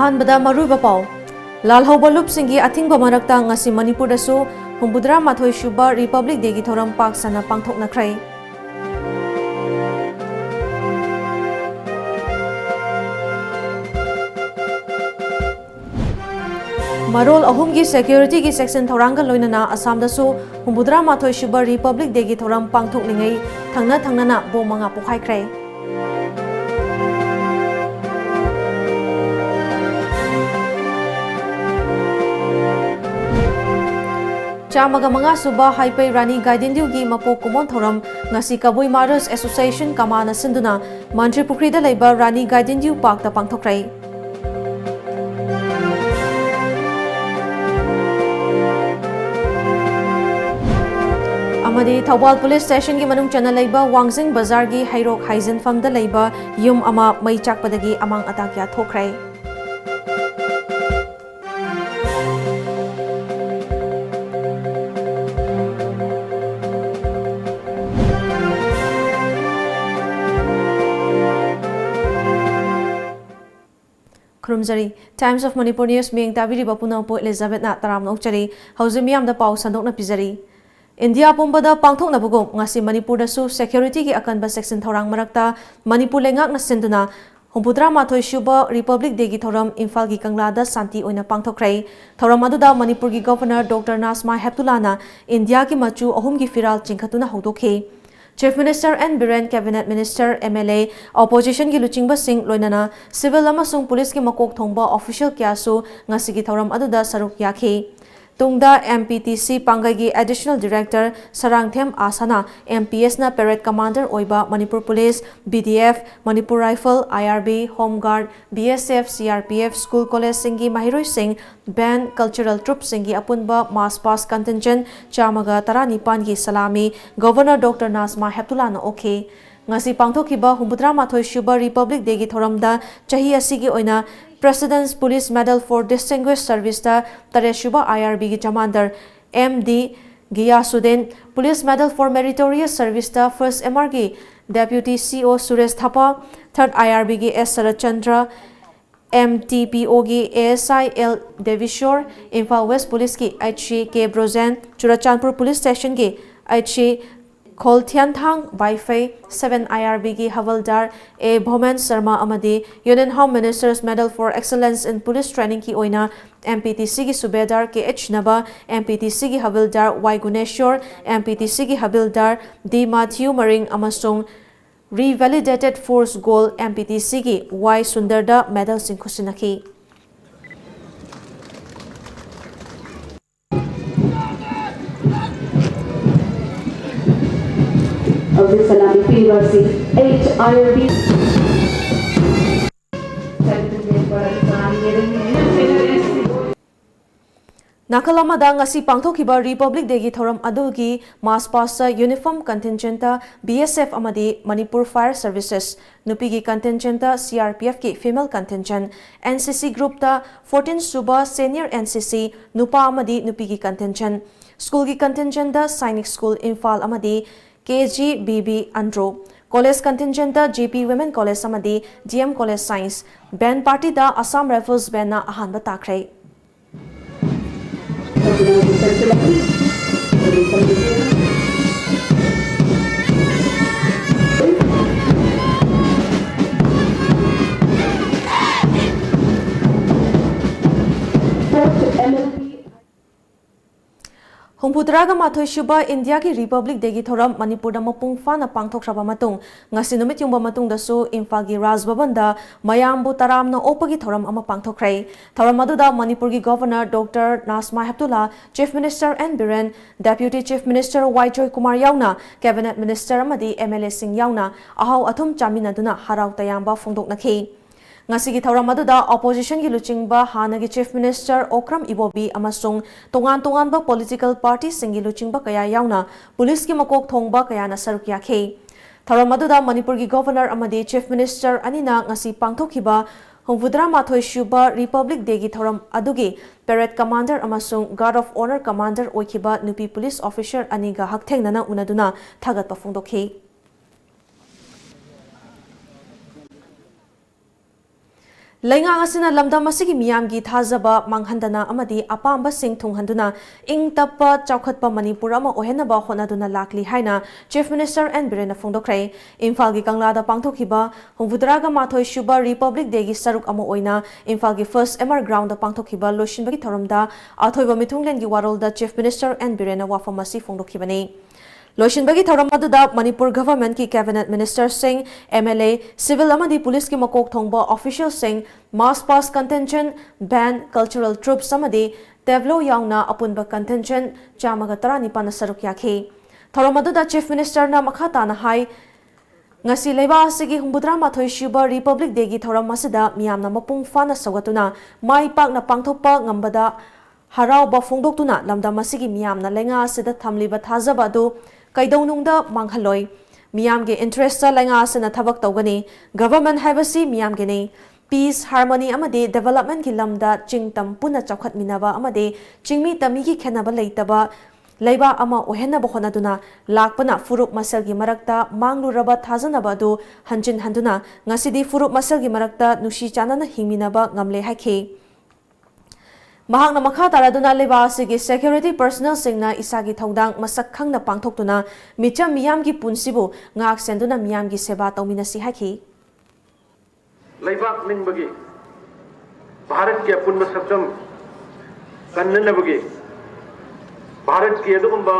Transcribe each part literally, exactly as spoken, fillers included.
ꯑꯍꯥꯟꯕꯗ ꯃꯔꯨꯑꯣꯏꯕ ꯄꯥꯎ꯫ ꯂꯥꯜꯍꯧꯕ ꯂꯨꯞꯁꯤꯡꯒꯤ ꯑꯊꯤꯡꯕ ꯃꯔꯛꯇ ꯉꯁꯤ ꯃꯅꯤꯄꯨꯔꯗꯁꯨ ꯍꯨꯝꯐꯨꯇꯔꯥ ꯃꯥꯊꯣꯏ ꯁꯨꯕ ꯔꯤꯄꯕ꯭ꯂꯤꯛ ꯗꯦꯒꯤ ꯊꯧꯔꯝ ꯄꯥꯛ ꯁꯟꯅ ꯄꯥꯡꯊꯣꯛꯅꯈ꯭ꯔꯦ꯫ ꯃꯔꯣꯜ ꯑꯍꯨꯝꯒꯤ ꯁꯦꯀ꯭ꯌꯨꯔꯤꯇꯤꯒꯤ ꯆꯦꯛꯁꯤꯟ ꯊꯧꯔꯥꯡꯒ ꯂꯣꯏꯅꯅ ꯑꯁꯥꯝꯗꯁꯨ ꯍꯨꯝꯐꯨꯇꯔꯥ ꯃꯥꯊꯣꯏ ꯁꯨꯕ ꯔꯤꯄꯕ꯭ꯂꯤꯛ ꯗꯦꯒꯤ ꯊꯧꯔꯝ ꯄꯥꯡꯊꯣꯛꯂꯤꯉꯩ ꯊꯪꯅ ꯊꯪꯅꯅ ꯕꯣꯝ ꯃꯉꯥ ꯄꯣꯈꯥꯏꯈ꯭ꯔꯦ꯫ ꯆꯥꯝꯃꯒ ꯃꯉꯥ ꯁꯨꯕ ꯍꯥꯏꯄꯩ ꯔꯥꯅꯤ ꯒꯥꯏꯗꯤꯟꯂ꯭ꯌꯨꯒꯤ ꯃꯄꯣꯛ ꯀꯨꯝꯑꯣꯟ ꯊꯧꯔꯝ ꯉꯁꯤ ꯀꯕꯨꯏ ꯃꯥꯔꯇꯔꯁ ꯑꯦꯁꯣꯁꯤꯌꯦꯁꯟ ꯀꯃꯥꯅ ꯁꯤꯟꯗꯨꯅ ꯃꯟꯇ꯭ꯔꯤ ꯄꯨꯈ꯭ꯔꯤꯗ ꯂꯩꯕ ꯔꯥꯅꯤ ꯒꯥꯏꯗꯤꯟꯂ꯭ꯌꯨ ꯄꯥꯔꯛꯇ ꯄꯥꯡꯊꯣꯛꯈ꯭ꯔꯦ꯫ ꯑꯃꯗꯤ ꯊꯧꯕꯥꯜ ꯄꯨꯂꯤꯁ ꯁ꯭ꯇꯦꯁꯟꯒꯤ ꯃꯅꯨꯡ ꯆꯟꯅ ꯂꯩꯕ ꯋꯥꯡꯖꯤꯡ ꯕꯖꯥꯔꯒꯤ ꯍꯩꯔꯣꯛ ꯍꯥꯏꯖꯤꯟꯐꯝꯗ ꯂꯩꯕ ꯌꯨꯝ ꯑꯃ ꯃꯩ ꯆꯥꯛꯄꯗꯒꯤ ꯑꯃꯥꯡ ꯑꯇꯥ ꯀꯌꯥ ꯊꯣꯛꯈ꯭ꯔꯦ꯫ ꯈꯨꯔꯨꯝꯖꯔꯤ꯫ Times of Manipur News ꯃꯤꯠꯌꯦꯡ ꯇꯥꯕꯤꯔꯤꯕ ꯄꯨꯝꯅꯃꯛꯄꯨ ꯏꯂꯤꯖꯥꯕꯦꯠꯅ ꯇꯔꯥꯝꯅ ꯑꯣꯛꯆꯔꯤ꯫ ꯍꯧꯖꯤꯛ ꯃꯤꯌꯥꯝꯗ ꯄꯥꯎ ꯁꯟꯗꯣꯛꯅ ꯄꯤꯖꯔꯤ꯫ ꯏꯟꯗꯤꯌꯥ ꯄꯨꯝꯕꯗ ꯄꯥꯡꯊꯣꯛꯅꯕꯒꯨꯝ ꯉꯁꯤ ꯃꯅꯤꯄꯨꯔꯗꯁꯨ ꯁꯦꯀ꯭ꯌꯨꯔꯤꯇꯤꯒꯤ ꯑꯀꯟꯕ ꯆꯦꯛꯁꯤꯟ ꯊꯧꯔꯥꯡ ꯃꯔꯛꯇ ꯃꯅꯤꯄꯨꯔ ꯂꯩꯉꯥꯛꯅ ꯁꯤꯟꯗꯨꯅ ꯍꯨꯝꯐꯨꯇꯔꯥ ꯃꯥꯊꯣꯏ ꯁꯨꯕ ꯔꯤꯄꯕ꯭ꯂꯤꯛ ꯗꯦꯒꯤ ꯊꯧꯔꯝ ꯏꯝꯐꯥꯜꯒꯤ ꯀꯪꯂꯥꯗ ꯁꯥꯟꯇꯤ ꯑꯣꯏꯅ ꯄꯥꯡꯊꯣꯛꯈ꯭ꯔꯦ꯫ ꯊꯧꯔꯝ ꯑꯗꯨꯗ ꯃꯅꯤꯄꯨꯔꯒꯤ ꯒꯚꯔꯅꯔ ꯗꯣꯛꯇꯔ ꯅꯥꯖꯃꯥ ꯍꯦꯞꯇꯨꯂꯥꯅ ꯏꯟꯗꯤꯌꯥꯒꯤ ꯃꯆꯨ ꯑꯍꯨꯝꯒꯤ ꯐꯤꯔꯥꯜ ꯆꯤꯡꯈꯠꯇꯨꯅ ꯍꯧꯗꯣꯛꯈꯤ꯫ Chief Minister N Biren, Cabinet Minister, M L A, oppositionꯒꯤ ꯂꯨꯆꯤꯡꯕꯁꯤꯡ, ꯂꯣꯏꯅꯅ civil ꯑꯃꯁꯨꯡ ꯄꯨꯂꯤꯁꯀꯤ ꯃꯀꯣꯛ ꯊꯣꯡꯕ official ꯀꯌꯥꯁꯨ ꯉꯁꯤꯒꯤ ꯊꯧꯔꯝ ꯑꯗꯨꯗ ꯁꯔꯨꯛ ꯌꯥꯈꯤ꯫ ꯇꯨꯡꯗ M P T C ꯄꯥꯡꯒꯩꯒꯤ Additional Director Sarangthem ꯑꯥꯁꯥꯅ M P S ꯅ parade commander ꯑꯣꯏꯕ Manipur police, B D F, Manipur rifle, I R B, Home Guard, B S F, C R P F, school collegeꯁꯤꯡꯒꯤ ꯃꯍꯩꯔꯣꯏꯁꯤꯡ, band, cultural troupeꯁꯤꯡꯒꯤ ꯑꯄꯨꯟꯕ march past contingent ꯆꯥꯝꯃꯒ ꯇꯔꯥꯅꯤꯄꯥꯟꯒꯤ ꯁꯂꯥꯃꯤ governor doctor ꯅꯥꯖꯃꯥ ꯍꯦꯞꯇꯨꯂꯥꯅ ꯑꯣꯛꯈꯤ꯫ ꯉꯁꯤ ꯄꯥꯡꯊꯣꯛꯈꯤꯕ ꯍꯨꯝꯐꯨꯇꯔꯥ ꯃꯥꯊꯣꯏ ꯁꯨꯕ Republic Dayꯒꯤ ꯊꯧꯔꯝꯗ ꯆꯍꯤ ꯑꯁꯤꯒꯤ ꯑꯣꯏꯅ President's Police Medal for Distinguished Serviceꯇ ꯇꯔꯦꯠ ꯁꯨꯕ I R Bꯒꯤ commander M D ꯒꯤꯌꯥꯁꯨꯗꯤꯟ, Police Medal for Meritorious Serviceꯇ First M Rꯒꯤ Deputy C O Suresh ꯊꯥꯄꯥ, Third I R Bꯒꯤ S Saratchandra, M T P O ꯒꯤ A S I L Devishore, Imphal West Police ꯀꯤ H C K Brojen, Churachandpur Police Station ꯒꯤ H C Kholthianthang Baifei, seven I R B ꯒꯤ ꯍꯋꯜꯗꯥꯔ A Bhomen Sharma ꯑꯃꯗꯤ Union Home Minister's Medal for Excellence in Police Training ꯒꯤ ꯑꯣꯏꯅ M P T C ꯒꯤ ꯁꯨꯕꯦꯗꯥꯔ K H Naba, M P T C ꯒꯤ ꯍꯋꯜꯗꯥꯔ Y Guneshwar, M P T C ꯒꯤ ꯍꯋꯜꯗꯥꯔ D Matthew Maring ꯑꯃꯁꯨꯡ Revalidated Force Goal M P T C ꯒꯤ Y ꯁꯨꯟꯗꯔꯗ ꯃꯦꯗꯜꯁꯤꯡ ꯈꯨꯠꯁꯤꯟꯅꯈꯤ꯫ ꯍꯧꯖꯤꯛ ꯁꯂꯥꯃꯤ ꯄꯤꯔꯤꯕ ꯑꯁꯤ H I R B ꯅꯥꯀꯜ ꯑꯃꯗ ꯉꯁꯤ ꯄꯥꯡꯊꯣꯛꯈꯤꯕ Republic Day ꯒꯤ ꯊꯧꯔꯝ ꯑꯗꯨꯒꯤ march past uniform contingent B S F ꯑꯃꯗꯤ ꯃꯅꯤꯄꯨꯔ Fire Services, ꯅꯨꯄꯤꯒꯤ contingent C R P F ꯀꯤ female contingent, N C C group ꯇ fourteen ꯁꯨꯕ senior N C C ꯅꯨꯄꯥ ꯑꯃꯗꯤ ꯅꯨꯄꯤꯒꯤ contingent, school ꯒꯤ contingent ꯗ Sainik School Imphal ꯑꯃꯗꯤ K G B B Andro, college contingent ꯗ G P Women College ꯑꯃꯗꯤ D M College Science, band party ꯗ Assam Rifles band ꯅ ꯑꯍꯥꯟꯕ ꯇꯥꯈ꯭ꯔꯦ꯫ ꯍꯨꯝꯐꯨꯇꯔꯥꯒ ꯃꯥꯊꯣꯏ ꯁꯨꯕ ꯏꯟꯗꯤꯌꯥꯒꯤ Republic Day ꯒꯤ ꯊꯧꯔꯝ ꯃꯅꯤꯄꯨꯔꯗ ꯃꯄꯨꯡ ꯐꯥꯅ ꯄꯥꯡꯊꯣꯛꯈ꯭ꯔꯕ ꯃꯇꯨꯡ, ꯉꯁꯤ ꯅꯨꯃꯤꯠ ꯌꯨꯡꯕ ꯃꯇꯨꯡꯗꯁꯨ ꯏꯝꯐꯥꯜꯒꯤ ꯔꯥꯖ ꯚꯕꯟꯗ ꯃꯌꯥꯝꯕꯨ ꯇꯔꯥꯝꯅ ꯑꯣꯛꯄꯒꯤ ꯊꯧꯔꯝ ꯑꯃ ꯄꯥꯡꯊꯣꯛꯈ꯭ꯔꯦ꯫ ꯊꯧꯔꯝ ꯑꯗꯨꯗ ꯃꯅꯤꯄꯨꯔꯒꯤ Governor Doctor Nasma Heptulla, Chief Minister N Biren, Deputy Chief Minister Y Joykumar ꯌꯥꯎꯅ Cabinet Minister ꯑꯃꯗꯤ M L A ꯁꯤꯡ ꯌꯥꯎꯅ ꯑꯍꯥꯎ ꯑꯊꯨꯝ ꯆꯥꯃꯤꯟꯅꯗꯨꯅ ꯍꯔꯥꯎ ꯇꯌꯥꯝꯕ ꯐꯣꯡꯗꯣꯛꯅꯈꯤ꯫ ꯉꯁꯤꯒꯤ ꯊꯧꯔꯝ ꯑꯗꯨꯗ opposition ꯒꯤ ꯂꯨꯆꯤꯡꯕ ꯍꯥꯟꯅꯒꯤ Chief Minister ꯑꯣꯀ꯭ꯔꯝ ꯏꯕꯣꯕꯤ ꯑꯃꯁꯨꯡ ꯇꯣꯉꯥꯟ ꯇꯣꯉꯥꯟꯕ political party ꯁꯤꯡꯒꯤ ꯂꯨꯆꯤꯡꯕ ꯀꯌꯥ ꯌꯥꯎꯅ police ꯀꯤ ꯃꯀꯣꯛ ꯊꯣꯡꯕ ꯀꯌꯥꯅ ꯁꯔꯨꯛ ꯌꯥꯈꯤ꯫ ꯊꯧꯔꯝ ꯑꯗꯨꯗ ꯃꯅꯤꯄꯨꯔꯒꯤ Governor ꯑꯃꯗꯤ Chief Minister ꯑꯅꯤꯅ ꯉꯁꯤ ꯄꯥꯡꯊꯣꯛꯈꯤꯕ ꯍꯨꯝꯐꯨꯇꯔꯥ ꯃꯥꯊꯣꯏ ꯁꯨꯕ Republic Day ꯒꯤ ꯊꯧꯔꯝ ꯑꯗꯨꯒꯤ Parade Commander ꯑꯃꯁꯨꯡ Guard of Honour Commander ꯑꯣꯏꯈꯤꯕ ꯅꯨꯄꯤ police officer ꯑꯅꯤꯒ ꯍꯛꯊꯦꯡꯅꯅ ꯎꯅꯗꯨꯅ ꯊꯥꯒꯠꯄ ꯐꯣꯡꯗꯣꯛꯈꯤ꯫ ꯂꯩꯉꯥꯛ ꯑꯁꯤꯅ ꯂꯝꯗꯝ ꯑꯁꯤꯒꯤ ꯃꯤꯌꯥꯝꯒꯤ ꯊꯥꯖꯕ ꯃꯥꯡꯍꯟꯗꯅ ꯑꯃꯗꯤ ꯑꯄꯥꯝꯕꯁꯤꯡ ꯊꯨꯡꯍꯟꯗꯨꯅ ꯏꯪ ꯇꯞꯄ ꯆꯥꯎꯈꯠꯄ ꯃꯅꯤꯄꯨꯔ ꯑꯃ ꯑꯣꯏꯍꯟꯅꯕ ꯍꯣꯠꯅꯗꯨꯅ ꯂꯥꯛꯂꯤ ꯍꯥꯏꯅ Chief Minister N ꯕꯤꯔꯦꯟꯅ ꯐꯣꯡꯗꯣꯛꯈ꯭ꯔꯦ꯫ ꯏꯝꯐꯥꯜꯒꯤ ꯀꯪꯂꯥꯗ ꯄꯥꯡꯊꯣꯛꯈꯤꯕ ꯍꯨꯝꯐꯨꯇꯔꯥꯒ ꯃꯥꯊꯣꯏ ꯁꯨꯕ Republic Dayꯒꯤ ꯁꯔꯨꯛ ꯑꯃ ꯑꯣꯏꯅ ꯏꯝꯐꯥꯜꯒꯤ First M R Groundꯗ ꯄꯥꯡꯊꯣꯛꯈꯤꯕ ꯂꯣꯏꯁꯤꯟꯕꯒꯤ ꯊꯧꯔꯝꯗ ꯑꯊꯣꯏꯕ ꯃꯤꯊꯨꯡꯂꯦꯟꯒꯤ ꯋꯥꯔꯣꯜꯗ Chief Minister N ꯕꯤꯔꯦꯟꯅ ꯋꯥꯐꯝ ꯑꯁꯤ ꯐꯣꯡꯗꯣꯛꯈꯤꯕꯅꯤ꯫ ꯂꯣꯏꯁꯤꯟꯕꯒꯤ ꯊꯧꯔꯝ ꯑꯗꯨꯗ Manipur Governmentꯀꯤ Cabinet Ministerꯁꯤꯡ, M L A, civil ꯑꯃꯗꯤ policeꯀꯤ ꯃꯀꯣꯛ ꯊꯣꯡꯕ officialꯁꯤꯡ, March Past Contingent, Band, Cultural Troupes ꯑꯃꯗꯤ Tableau ꯌꯥꯎꯅ ꯑꯄꯨꯟꯕ contingent ꯆꯥꯝꯃꯒ ꯇꯔꯥꯅꯤꯄꯥꯟꯅ ꯁꯔꯨꯛ ꯌꯥꯈꯤ꯫ ꯊꯧꯔꯝ ꯑꯗꯨꯗ Chief Ministerꯅ ꯃꯈꯥ ꯇꯥꯅ ꯍꯥꯏ, ꯉꯁꯤ ꯂꯩꯕꯥꯛ ꯑꯁꯤꯒꯤ ꯍꯨꯝꯐꯨꯇꯔꯥ ꯃꯥꯊꯣꯏ ꯁꯨꯕ Republic Dayꯒꯤ ꯊꯧꯔꯝ ꯑꯁꯤꯗ ꯃꯤꯌꯥꯝꯅ ꯃꯄꯨꯡ ꯐꯥꯅ ꯁꯧꯒꯠꯇꯨꯅ ꯃꯥꯏ ꯄꯥꯛꯅ ꯄꯥꯡꯊꯣꯛꯄ ꯉꯝꯕꯗ ꯍꯔꯥꯎꯕ ꯐꯣꯡꯗꯣꯛꯇꯨꯅ ꯂꯝꯗꯝ ꯑꯁꯤꯒꯤ ꯃꯤꯌꯥꯝꯅ ꯂꯩꯉꯥꯛ ꯑꯁꯤꯗ ꯊꯝꯂꯤꯕ ꯊꯥꯖꯕ ꯑꯗꯨ ꯀꯩꯗꯧꯅꯨꯡꯗ ꯃꯥꯡꯍꯜꯂꯣꯏ꯫ ꯃꯤꯌꯥꯝꯒꯤ interestꯇ ꯂꯩꯉꯥꯛ ꯑꯁꯤꯅ ꯊꯕꯛ ꯇꯧꯒꯅꯤ꯫ Government ꯍꯥꯏꯕꯁꯤ ꯃꯤꯌꯥꯝꯒꯤꯅꯤ꯫ Peace, harmony ꯑꯃꯗꯤ developmentꯀꯤ ꯂꯝꯗ ꯆꯤꯡ ꯇꯝ ꯄꯨꯟꯅ ꯆꯥꯎꯈꯠꯃꯤꯟꯅꯕ ꯑꯃꯗꯤ ꯆꯤꯡꯃꯤ ꯇꯝꯃꯤꯒꯤ ꯈꯦꯠꯅꯕ ꯂꯩꯇꯕ ꯂꯩꯕꯥꯛ ꯑꯃ ꯑꯣꯏꯍꯟꯅꯕ ꯍꯣꯠꯅꯗꯨꯅ ꯂꯥꯛꯄꯅ ꯐꯨꯔꯨꯞ ꯃꯁꯦꯜꯒꯤ ꯃꯔꯛꯇ ꯃꯥꯡꯂꯨꯔꯕ ꯊꯥꯖꯅꯕ ꯑꯗꯨ ꯍꯟꯖꯤꯟ ꯍꯟꯗꯨꯅ ꯉꯁꯤꯗꯤ ꯐꯨꯔꯨꯞ ꯃꯁꯦꯜꯒꯤ ꯃꯔꯛꯇ ꯅꯨꯡꯁꯤ ꯆꯥꯟꯅꯅ ꯍꯤꯡꯃꯤꯟꯅꯕ ꯉꯝꯂꯦ ꯍꯥꯏꯈꯤ꯫ ꯃꯍꯥꯛꯅ ꯃꯈꯥ ꯇꯥꯔꯗꯨꯅ ꯂꯩꯕꯥꯛ ꯑꯁꯤꯒꯤ security personnelꯁꯤꯡꯅ ꯏꯁꯥꯒꯤ ꯊꯧꯗꯥꯡ ꯃꯁꯛ ꯈꯪꯅ ꯄꯥꯡꯊꯣꯛꯇꯨꯅ ꯃꯤꯆꯝ ꯃꯤꯌꯥꯝꯒꯤ ꯄꯨꯟꯁꯤꯕꯨ ꯉꯥꯛ ꯁꯦꯟꯗꯨꯅ ꯃꯤꯌꯥꯝꯒꯤ ꯁꯦꯕꯥ ꯇꯧꯃꯤꯟꯅꯁꯤ ꯍꯥꯏꯈꯤ꯫ ꯂꯩꯕꯥꯛ ꯅꯤꯡꯕꯒꯤ, ꯚꯥꯔꯠꯀꯤ ꯑꯄꯨꯟꯕ ꯁꯛꯇꯝ ꯀꯟꯅꯅꯕꯒꯤ, ꯚꯥꯔꯠꯀꯤ ꯑꯗꯨꯒꯨꯝꯕ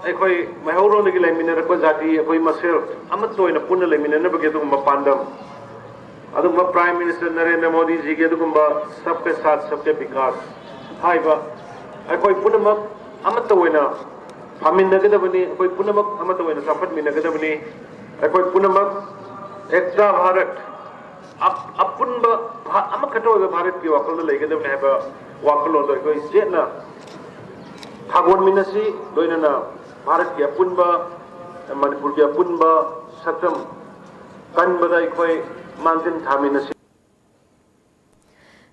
ꯑꯩꯈꯣꯏ ꯃꯩꯍꯧꯔꯣꯟꯗꯒꯤ ꯂꯩꯃꯤꯟꯅꯔꯛꯄ ꯖꯥꯇꯤ ꯑꯩꯈꯣꯏ ꯃꯁꯦꯜ ꯑꯃꯠꯇ ꯑꯣꯏꯅ ꯄꯨꯟꯅ ꯂꯩꯃꯤꯟꯅꯅꯕꯒꯤ ꯑꯗꯨꯒꯨꯝꯕ ꯄꯥꯟꯗꯝ, ꯑꯗꯨꯒꯨꯝꯕ Prime Minister ꯅꯔꯦꯟꯗ꯭ꯔ ꯃꯣꯗꯤꯖꯤꯒꯤ ꯑꯗꯨꯒꯨꯝꯕ Sabka Saath Sabka Vikas ꯍꯥꯏꯕ ꯑꯩꯈꯣꯏ ꯄꯨꯝꯅꯃꯛ ꯑꯃꯠꯇ ꯑꯣꯏꯅ ꯐꯥꯃꯤꯟꯅꯒꯗꯕꯅꯤ, ꯑꯩꯈꯣꯏ ꯄꯨꯝꯅꯃꯛ ꯑꯃꯠꯇ ꯑꯣꯏꯅ ꯆꯥꯎꯈꯠꯃꯤꯟꯅꯒꯗꯕꯅꯤ, ꯑꯩꯈꯣꯏ ꯄꯨꯝꯅꯃꯛ Ekta Bharat, ꯑꯞ-, ꯑꯄꯨꯟꯕ ꯚꯥ-, ꯑꯃꯈꯛꯇ ꯑꯣꯏꯕ ꯚꯥꯔꯠꯀꯤ ꯋꯥꯈꯜꯗ ꯂꯩꯒꯗꯕꯅꯤ ꯍꯥꯏꯕ ꯋꯥꯈꯜꯂꯣꯟꯗꯣ ꯑꯩꯈꯣꯏ ꯆꯦꯠꯅ ꯊꯥꯒꯣꯟꯃꯤꯟꯅꯁꯤ꯫ ꯂꯣꯏꯅꯅ ꯚꯥꯔꯠꯀꯤ ꯑꯄꯨꯟꯕ, ꯃꯅꯤꯄꯨꯔꯒꯤ ꯑꯄꯨꯟꯕ ꯁꯛꯇꯝ ꯀꯟꯕꯗ ꯑꯩꯈꯣꯏ ꯃꯥꯡꯖꯤꯜ ꯊꯥꯃꯤꯟꯅꯁꯤ꯫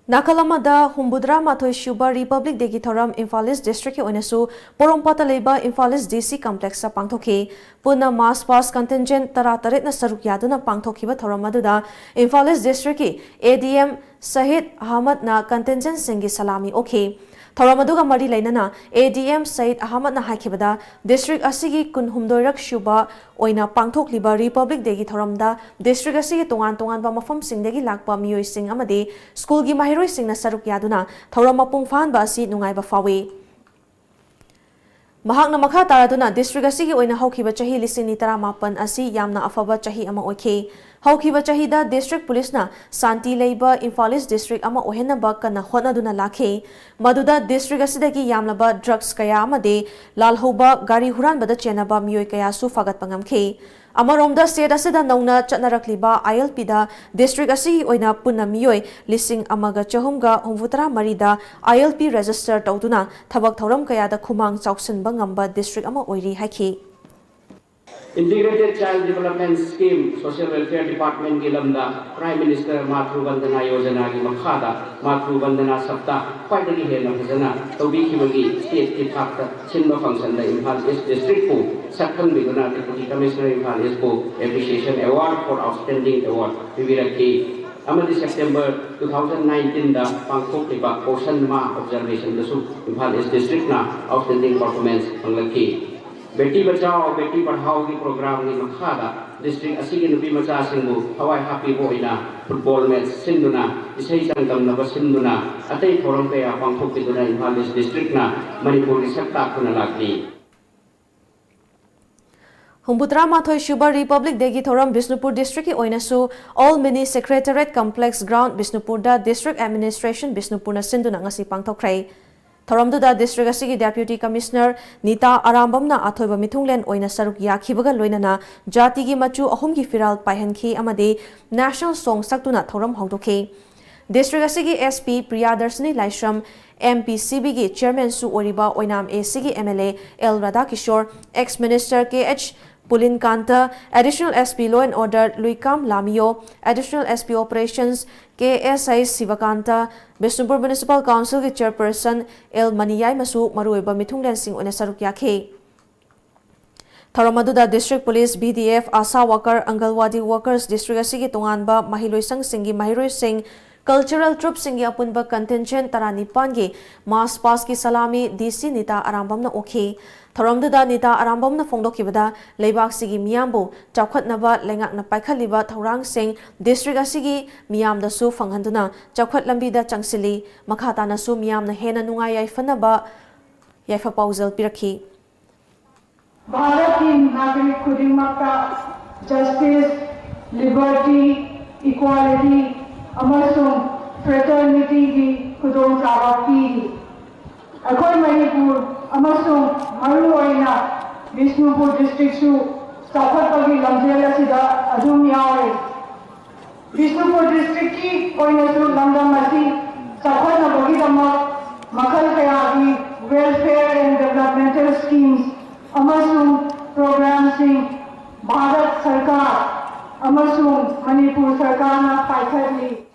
ꯅꯥꯀꯜ ꯑꯃꯗ ꯍꯨꯝꯐꯨꯇꯔꯥ ꯃꯥꯊꯣꯏ ꯁꯨꯕ Republic Dayꯒꯤ ꯊꯧꯔꯝ ꯏꯝꯐꯥꯜ ꯏꯁ ꯗꯤꯁꯇ꯭ꯔꯤꯛꯀꯤ ꯑꯣꯏꯅꯁꯨ ꯄꯣꯔꯣꯝꯄꯥꯠꯇ ꯂꯩꯕ ꯏꯝꯐꯥꯜ ꯏꯁ ꯗꯤ ꯁꯤ ꯀꯝꯄ꯭ꯂꯦꯛꯁꯇ ꯄꯥꯡꯊꯣꯛꯈꯤ꯫ ꯄꯨꯟꯅ ꯃꯥꯔꯆ ꯄꯥꯁ ꯀꯟꯇꯤꯟꯖꯦꯟꯠ ꯇꯔꯥꯇꯔꯦꯠꯅ ꯁꯔꯨꯛ ꯌꯥꯗꯨꯅ ꯄꯥꯡꯊꯣꯛꯈꯤꯕ ꯊꯧꯔꯝ ꯑꯗꯨꯗ ꯏꯝꯐꯥꯜ ꯏꯁ ꯗꯤꯁꯇ꯭ꯔꯤꯛꯀꯤ ꯑꯦ ꯗꯤ ꯑꯦꯝ ꯁꯍꯤꯗ ꯑꯍꯃꯗꯅ ꯀꯟꯇꯤꯟꯖꯦꯟꯠꯁꯤꯡꯒꯤ ꯁꯂꯥꯃꯤ ꯑꯣꯛꯈꯤ꯫ ꯊꯧꯔꯝ ꯑꯗꯨꯒ ꯃꯔꯤ ꯂꯩꯅꯅ ꯑꯦ ꯗꯤ ꯑꯦꯝ ꯁꯍꯤꯗ ꯑꯍꯃꯗꯅ ꯍꯥꯏꯈꯤꯕꯗ, ꯗꯤꯁꯇ꯭ꯔꯤꯛ ꯑꯁꯤꯒꯤ ꯀꯨꯟꯍꯨꯝꯗꯣꯏꯔꯛ ꯁꯨꯕ ꯑꯣꯏꯅ ꯄꯥꯡꯊꯣꯛꯂꯤꯕ Republic Dayꯒꯤ ꯊꯧꯔꯝꯗ ꯗꯤꯁꯇ꯭ꯔꯤꯛ ꯑꯁꯤꯒꯤ ꯇꯣꯉꯥꯟ ꯇꯣꯉꯥꯟꯕ ꯃꯐꯝꯁꯤꯡꯗꯒꯤ ꯂꯥꯛꯄ ꯃꯤꯑꯣꯏꯁꯤꯡ ꯑꯃꯗꯤ ꯁ꯭ꯀꯨꯜꯒꯤ ꯃꯍꯩꯔꯣꯏꯁꯤꯡꯅ ꯁꯔꯨꯛ ꯌꯥꯗꯨꯅ ꯊꯧꯔꯝ ꯃꯄꯨꯡ ꯐꯥꯍꯟꯕ ꯑꯁꯤ ꯅꯨꯡꯉꯥꯏꯕ ꯐꯥꯎꯏ꯫ ꯃꯍꯥꯛꯅ ꯃꯈꯥ ꯇꯥꯔꯗꯨꯅ, ꯗꯤꯁꯇ꯭ꯔꯤꯛ ꯑꯁꯤꯒꯤ ꯑꯣꯏꯅ ꯍꯧꯈꯤꯕ ꯆꯍꯤ ꯂꯤꯁꯤꯡ ꯑꯅꯤ ꯇꯔꯥꯃꯥꯄꯟ ꯑꯁꯤ ꯌꯥꯝꯅ ꯑꯐꯕ ꯆꯍꯤ ꯑꯃ ꯑꯣꯏꯈꯤ꯫ ꯍꯧꯈꯤꯕ ꯆꯍꯤꯗ ꯗꯤꯁꯇ꯭ꯔꯤꯛ ꯄꯨꯂꯤꯁꯅ ꯁꯥꯟꯇꯤ ꯂꯩꯕ ꯏꯝꯐꯥꯜ ꯏꯁ ꯗꯤꯁꯇ꯭ꯔꯤꯛ ꯑꯃ ꯑꯣꯏꯍꯟꯅꯕ ꯀꯟꯅ ꯍꯣꯠꯅꯗꯨꯅ ꯂꯥꯛꯈꯤ꯫ ꯃꯗꯨꯗ ꯗꯤꯁꯇ꯭ꯔꯤꯛ ꯑꯁꯤꯗꯒꯤ ꯌꯥꯝꯂꯕ ꯗ꯭ꯔꯒꯁ ꯀꯌꯥ ꯑꯃꯗꯤ ꯂꯥꯜꯍꯧꯕ ꯒꯥꯔꯤ ꯍꯨꯔꯥꯟꯕꯗ ꯆꯦꯟꯅꯕ ꯃꯤꯑꯣꯏ ꯀꯌꯥꯁꯨ ꯐꯥꯒꯠꯄ ꯉꯝꯈꯤ꯫ ꯑꯃꯔꯣꯝꯗ, ꯁ꯭ꯇꯦꯠ ꯑꯁꯤꯗ ꯅꯧꯅ ꯆꯠꯅꯔꯛꯂꯤꯕ ꯑꯥꯏ ꯑꯦꯜ ꯄꯤꯗ ꯗꯤꯁꯇ꯭ꯔꯤꯛ ꯑꯁꯤꯒꯤ ꯑꯣꯏꯅ ꯄꯨꯟꯅ ꯃꯤꯑꯣꯏ ꯂꯤꯁꯤꯡ ꯑꯃꯒ ꯆꯍꯨꯝꯒ ꯍꯨꯝꯐꯨꯇꯔꯥ ꯃꯔꯤꯗ ꯑꯥꯏ ꯑꯦꯜ ꯄꯤ ꯔꯦꯖꯤꯁꯇꯔ ꯇꯧꯗꯨꯅ ꯊꯕꯛ ꯊꯧꯔꯝ ꯀꯌꯥꯗ ꯈꯨꯃꯥꯡ ꯆꯥꯎꯁꯤꯟꯕ ꯉꯝꯕ ꯗꯤꯁꯇ꯭ꯔꯤꯛ ꯑꯃ ꯑꯣꯏꯔꯤ ꯍꯥꯏꯈꯤ꯫ Integrated Child Development Scheme, Social Welfare Departmentꯀꯤ ꯂꯝꯗ Prime Minister Matru Vandana Yojanaꯒꯤ ꯃꯈꯥꯗ Matru Vandana Sapta ꯈ꯭ꯋꯥꯏꯗꯒꯤ ꯍꯦꯟꯅ ꯐꯖꯅ ꯇꯧꯕꯤꯈꯤꯕꯒꯤ ꯁ꯭ꯇꯦꯠꯀꯤ ꯊꯥꯛꯇ ꯁꯤꯟꯕ functionꯗ ꯏꯝꯐꯥꯜ ꯏꯁ ꯗꯤꯁꯇ꯭ꯔꯤꯛꯄꯨ ꯁꯛꯈꯪꯕꯤꯗꯨꯅ Deputy Commissioner Imphal ꯏꯁꯄꯨ Appreciation Award for Outstanding Award ꯄꯤꯕꯤꯔꯛꯈꯤ꯫ ꯑꯃꯗꯤ September two thousand nineteenꯗ ꯄꯥꯡꯊꯣꯛꯂꯤꯕ Poshan Ma Observationꯗꯁꯨ Imphal ꯏꯁ ꯗꯤꯁꯇ꯭ꯔꯤꯛꯅ Outstanding Performance ꯐꯪꯂꯛꯈꯤ꯫ Beti Bachao Beti Padhaoꯒꯤ programꯒꯤ ꯃꯈꯥꯗ ꯗꯤꯁꯇ꯭ꯔꯤꯛ ꯑꯁꯤꯒꯤ ꯅꯨꯄꯤ ꯃꯆꯥꯁꯤꯡꯕꯨ ꯊꯋꯥꯏ ꯍꯥꯞꯄꯤꯕ ꯑꯣꯏꯅ football match ꯁꯤꯟꯗꯨꯅ, ꯏꯁꯩ ꯆꯥꯡꯗꯝꯅꯕ ꯁꯤꯟꯗꯨꯅ, ꯑꯇꯩ ꯊꯧꯔꯝ ꯀꯌꯥ ꯄꯥꯡꯊꯣꯛꯄꯤꯗꯨꯅ ꯏꯝꯐꯥꯜ ꯏꯁ ꯗꯤꯁꯇ꯭ꯔꯤꯛꯅ ꯃꯅꯤꯄꯨꯔꯒꯤ ꯁꯛ ꯇꯥꯛꯇꯨꯅ ꯂꯥꯛꯂꯤ꯫ ꯍꯨꯝꯐꯨꯇꯔꯥ ꯃꯥꯊꯣꯏ ꯁꯨꯕ Republic Dayꯒꯤ ꯊꯧꯔꯝ ꯕꯤꯁꯅꯨꯄꯨꯔ ꯗꯤꯁꯇ꯭ꯔꯤꯛꯀꯤ ꯑꯣꯏꯅꯁꯨ All Mini Secretariat Complex Ground ꯕꯤꯁꯅꯨꯄꯨꯔꯗ District Administration ꯕꯤꯁꯅꯨꯄꯨꯔꯅ ꯁꯤꯟꯗꯨꯅ ꯉꯁꯤ ꯄꯥꯡꯊꯣꯛꯈ꯭ꯔꯦ꯫ ꯊꯧꯔꯝꯗꯨꯗ ꯗꯤꯁꯇ꯭ꯔꯤꯛ ꯑꯁꯤꯒꯤ Deputy Commissioner ꯅꯤꯇꯥ ꯑꯔꯥꯝꯕꯝꯅ ꯑꯊꯣꯏꯕ ꯃꯤꯊꯨꯡꯂꯦꯟ ꯑꯣꯏꯅ ꯁꯔꯨꯛ ꯌꯥꯈꯤꯕꯒ ꯂꯣꯏꯅꯅ ꯖꯥꯇꯤꯒꯤ ꯃꯆꯨ ꯑꯍꯨꯝꯒꯤ ꯐꯤꯔꯥꯜ ꯄꯥꯏꯍꯟꯈꯤ ꯑꯃꯗꯤ National Song ꯁꯛꯇꯨꯅ ꯊꯧꯔꯝ ꯍꯧꯗꯣꯛꯈꯤ꯫ ꯗꯤꯁꯇ꯭ꯔꯤꯛ ꯑꯁꯤꯒꯤ ꯑꯦꯁ ꯄꯤ ꯄ꯭ꯔꯤꯌꯥꯗꯔꯁꯤꯅꯤ ꯂꯥꯏꯁ꯭ꯔꯝ, ꯑꯦꯝ ꯄꯤ ꯁꯤ ꯕꯤꯒꯤ ꯆꯤꯌꯔꯃꯦꯟꯁꯨ ꯑꯣꯏꯔꯤꯕ ꯑꯣꯏꯅꯥꯝ ꯑꯦ ꯁꯤꯒꯤ M L A L Radhakishore, ex minister K H Pulin Kanta, Additional S P Law and Order Luikham Lamiyo, Additional S P Operations K S I Shibakanta, Bishnupur Municipal Council ꯒꯤ Chairperson L ꯃꯅꯤꯌꯥꯏꯃꯁꯨ ꯃꯔꯨꯑꯣꯏꯕ ꯃꯤꯊꯨꯡꯂꯦꯟꯁꯤꯡ ꯑꯣꯏꯅ ꯁꯔꯨꯛ ꯌꯥꯈꯤ꯫ ꯊꯧꯔꯝ ꯑꯗꯨꯗ District Police, B D F, ASHA worker, Anganwadi workers, district ꯑꯁꯤꯒꯤ ꯇꯣꯉꯥꯟꯕ ꯃꯍꯩꯂꯣꯏꯁꯪꯁꯤꯡꯒꯤ ꯃꯍꯩꯔꯣꯏꯁꯤꯡ, cultural troupeꯁꯤꯡꯒꯤ ꯑꯄꯨꯟꯕ contingent ꯇꯔꯥꯅꯤꯄꯥꯟꯒꯤ march pastꯀꯤ ꯁꯂꯥꯃꯤ D C Nita ꯑꯔꯥꯝꯕꯝꯅ ꯑꯣꯛꯈꯤ꯫ ꯊꯧꯔꯝꯗꯨꯗ ꯅꯤꯇꯥ ꯑꯔꯥꯝꯕꯝꯅ ꯐꯣꯡꯗꯣꯛꯈꯤꯕꯗ, ꯂꯩꯕꯥꯛꯁꯤꯒꯤ ꯃꯤꯌꯥꯝꯕꯨ ꯆꯥꯎꯈꯠꯅꯕ ꯂꯩꯉꯥꯛꯅ ꯄꯥꯏꯈꯠꯂꯤꯕ ꯊꯧꯔꯥꯡꯁꯤꯡ district ꯑꯁꯤꯒꯤ ꯃꯤꯌꯥꯝꯗꯁꯨ ꯐꯪꯍꯟꯗꯨꯅ ꯆꯥꯎꯈꯠ ꯂꯝꯕꯤꯗ ꯆꯪꯁꯤꯜꯂꯤ꯫ ꯃꯈꯥ ꯇꯥꯅꯁꯨ ꯃꯤꯌꯥꯝꯅ ꯍꯦꯟꯅ ꯅꯨꯡꯉꯥꯏ ꯌꯥꯏꯐꯅꯕ ꯌꯥꯏꯐ ꯄꯥꯎꯖꯦꯜ ꯄꯤꯔꯛꯈꯤ꯫ ꯚꯥꯔꯠꯀꯤ ꯅꯥꯒꯔꯤꯛ ꯈꯨꯗꯤꯡꯃꯛꯇ justice, liberty, equality ꯑꯃꯁꯨꯡ fraternityꯒꯤ ꯈꯨꯗꯣꯡꯆꯥꯕ ꯄꯤꯔꯤ꯫ ꯑꯩꯈꯣꯏ ꯃꯅꯤꯄꯨꯔ ꯑꯃꯁꯨꯡ ꯃꯔꯨꯑꯣꯏꯅ ꯕꯤꯁꯅꯨꯄꯨꯔ districtꯁꯨ ꯆꯥꯎꯈꯠꯄꯒꯤ ꯂꯝꯖꯦꯜ ꯑꯁꯤꯗ ꯑꯗꯨꯝ ꯌꯥꯎꯔꯤ꯫ ꯕꯤꯁꯅꯨꯄꯨꯔ districtꯀꯤ ꯑꯣꯏꯅꯁꯨ ꯂꯝꯗꯝ ꯑꯁꯤ ꯆꯥꯎꯈꯠꯅꯕꯒꯤꯗꯃꯛ ꯃꯈꯜ ꯀꯌꯥꯒꯤ welfare and developmental schemes ꯑꯃꯁꯨꯡ programmeꯁꯤꯡ ꯚꯥꯔꯠ ꯁꯔꯀꯥꯔ ꯑꯃꯁꯨꯡ ꯃꯅꯤꯄꯨꯔ ꯁꯔꯀꯥꯔꯅ ꯄꯥꯏꯈꯠꯂꯤ꯫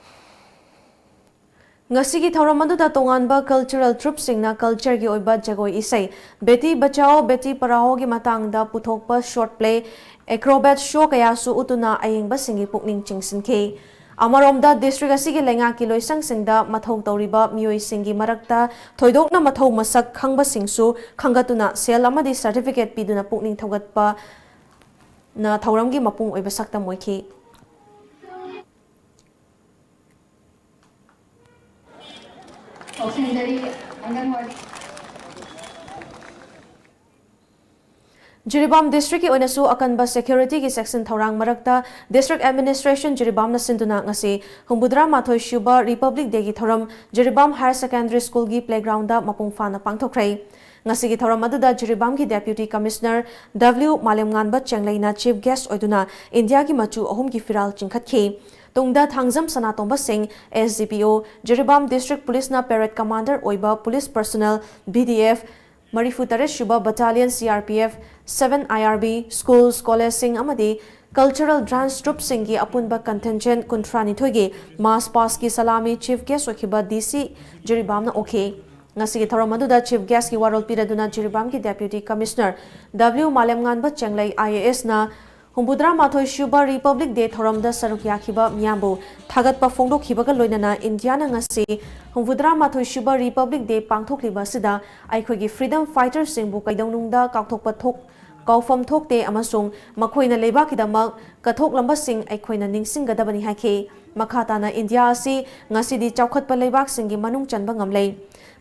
ꯉꯁꯤꯒꯤ ꯊꯧꯔꯝ ꯑꯗꯨꯗ ꯇꯣꯉꯥꯟꯕ cultural troupeꯁꯤꯡꯅ cultureꯒꯤ ꯑꯣꯏꯕ ꯖꯒꯣꯏ ꯏꯁꯩ, Beti Bachao Beti Padhaoꯒꯤ ꯃꯇꯥꯡꯗ ꯄꯨꯊꯣꯛꯄ short play, acrobat show ꯀꯌꯥꯁꯨ ꯎꯠꯇꯨꯅ ꯑꯌꯦꯡꯕꯁꯤꯡꯒꯤ ꯄꯨꯛꯅꯤꯡ ꯆꯤꯡꯁꯤꯟꯈꯤ꯫ ꯑꯃꯔꯣꯝꯗ, district ꯑꯁꯤꯒꯤ ꯂꯩꯉꯥꯛꯀꯤ ꯂꯣꯏꯁꯪꯁꯤꯡꯗ ꯃꯊꯧ ꯇꯧꯔꯤꯕ ꯃꯤꯑꯣꯏꯁꯤꯡꯒꯤ ꯃꯔꯛꯇ ꯊꯣꯏꯗꯣꯛꯅ ꯃꯊꯧ ꯃꯁꯛ ꯈꯪꯕꯁꯤꯡꯁꯨ ꯈꯪꯒꯠꯇꯨꯅ ꯁꯦꯜ ꯑꯃꯗꯤ certificate ꯄꯤꯗꯨꯅ ꯄꯨꯛꯅꯤꯡ ꯊꯧꯒꯠꯄꯅ ꯊꯧꯔꯝꯒꯤ ꯃꯄꯨꯡ ꯑꯣꯏꯕ ꯁꯛꯇꯝ ꯑꯣꯏꯈꯤ꯫ ꯀꯧꯁꯤꯟꯖꯔꯤ ꯑꯪꯒꯟꯋꯥꯗꯤ꯫ ꯖꯤꯔꯤꯕꯥꯝ districtꯀꯤ ꯑꯣꯏꯅꯁꯨ ꯑꯀꯟꯕ securityꯒꯤ ꯆꯦꯛꯁꯤꯟ ꯊꯧꯔꯥꯡ ꯃꯔꯛꯇ district administration ꯖꯤꯔꯤꯕꯥꯝꯅ ꯁꯤꯟꯗꯨꯅ ꯉꯁꯤ ꯍꯨꯝꯐꯨꯇꯔꯥ ꯃꯥꯊꯣꯏ ꯁꯨꯕ Republic Dayꯒꯤ ꯊꯧꯔꯝ ꯖꯤꯔꯤꯕꯥꯝ Higher Secondary Schoolꯒꯤ playgroundꯗ ꯃꯄꯨꯡ ꯐꯥꯅ ꯄꯥꯡꯊꯣꯛꯈ꯭ꯔꯦ꯫ ꯉꯁꯤꯒꯤ ꯊꯧꯔꯝ ꯑꯗꯨꯗ ꯖꯤꯔꯤꯕꯥꯝꯒꯤ Deputy Commissioner W ꯃꯥꯂꯦꯝꯉꯥꯟꯕ ꯆꯦꯡꯂꯩꯅ chief guest ꯑꯣꯏꯗꯨꯅ ꯏꯟꯗꯤꯌꯥꯒꯤ ꯃꯆꯨ ꯑꯍꯨꯝꯒꯤ ꯐꯤꯔꯥꯜ ꯆꯤꯡꯈꯠꯈꯤ꯫ ꯇꯨꯡꯗ ꯊꯥꯡꯖꯝ ꯁꯅꯥꯇꯣꯝꯕ ꯁꯤꯡ, S D P O, Jiribam District Policeꯅ parade commander ꯑꯣꯏꯕ police personnel, B D F, ꯃꯔꯤꯐꯨ ꯇꯔꯦꯠ ꯁꯨꯕ Battalion C R P F, seven I R B, schools, collegeꯁꯤꯡ ꯑꯃꯗꯤ cultural dance troupeꯁꯤꯡꯒꯤ ꯑꯄꯨꯟꯕ contingent ꯀꯨꯟꯊ꯭ꯔꯥ ꯅꯤꯊꯣꯏꯒꯤ march pastꯀꯤ salami chief guest ꯑꯣꯏꯈꯤꯕ D C ꯖꯤꯔꯤꯕꯥꯝꯅ ꯑꯣꯛꯈꯤ꯫ ꯉꯁꯤꯒꯤ ꯊꯧꯔꯝ ꯑꯗꯨꯗ chief guestꯀꯤ ꯋꯥꯔꯣꯜ ꯄꯤꯔꯗꯨꯅ ꯖꯤꯔꯤꯕꯥꯝꯒꯤ Deputy Commissioner W ꯃꯥꯂꯦꯝꯉꯥꯟꯕ ꯆꯦꯡꯂꯩ I A Sꯅ ꯍꯨꯝꯐꯨꯇꯔꯥ ꯃꯥꯊꯣꯏ ꯁꯨꯕ Republic Day ꯊꯧꯔꯝꯗ ꯁꯔꯨꯛ ꯌꯥꯈꯤꯕ ꯃꯤꯌꯥꯝꯕꯨ ꯊꯥꯒꯠꯄ ꯐꯣꯡꯗꯣꯛꯈꯤꯕꯒ ꯂꯣꯏꯅꯅ ꯏꯟꯗꯤꯌꯥꯅ ꯉꯁꯤ ꯍꯨꯝꯐꯨꯇꯔꯥ ꯃꯥꯊꯣꯏ ꯁꯨꯕ Republic Day ꯄꯥꯡꯊꯣꯛꯂꯤꯕ ꯑꯁꯤꯗ ꯑꯩꯈꯣꯏꯒꯤ freedom fighterꯁꯤꯡꯕꯨ ꯀꯩꯗꯧꯅꯨꯡꯗ ꯀꯥꯎꯊꯣꯛꯄ ꯊꯣꯛ-, ꯀꯥꯎꯐꯝ ꯊꯣꯛꯇꯦ ꯑꯃꯁꯨꯡ ꯃꯈꯣꯏꯅ ꯂꯩꯕꯥꯛꯀꯤꯗꯃꯛ ꯀꯠꯊꯣꯛꯂꯝꯕꯁꯤꯡ ꯑꯩꯈꯣꯏꯅ ꯅꯤꯡꯁꯤꯡꯒꯗꯕꯅꯤ ꯍꯥꯏꯈꯤ꯫ ꯃꯈꯥ ꯇꯥꯅ ꯏꯟꯗꯤꯌꯥ ꯑꯁꯤ ꯉꯁꯤꯗꯤ ꯆꯥꯎꯈꯠꯄ ꯂꯩꯕꯥꯛꯁꯤꯡꯒꯤ ꯃꯅꯨꯡ ꯆꯟꯕ ꯉꯝꯂꯦ꯫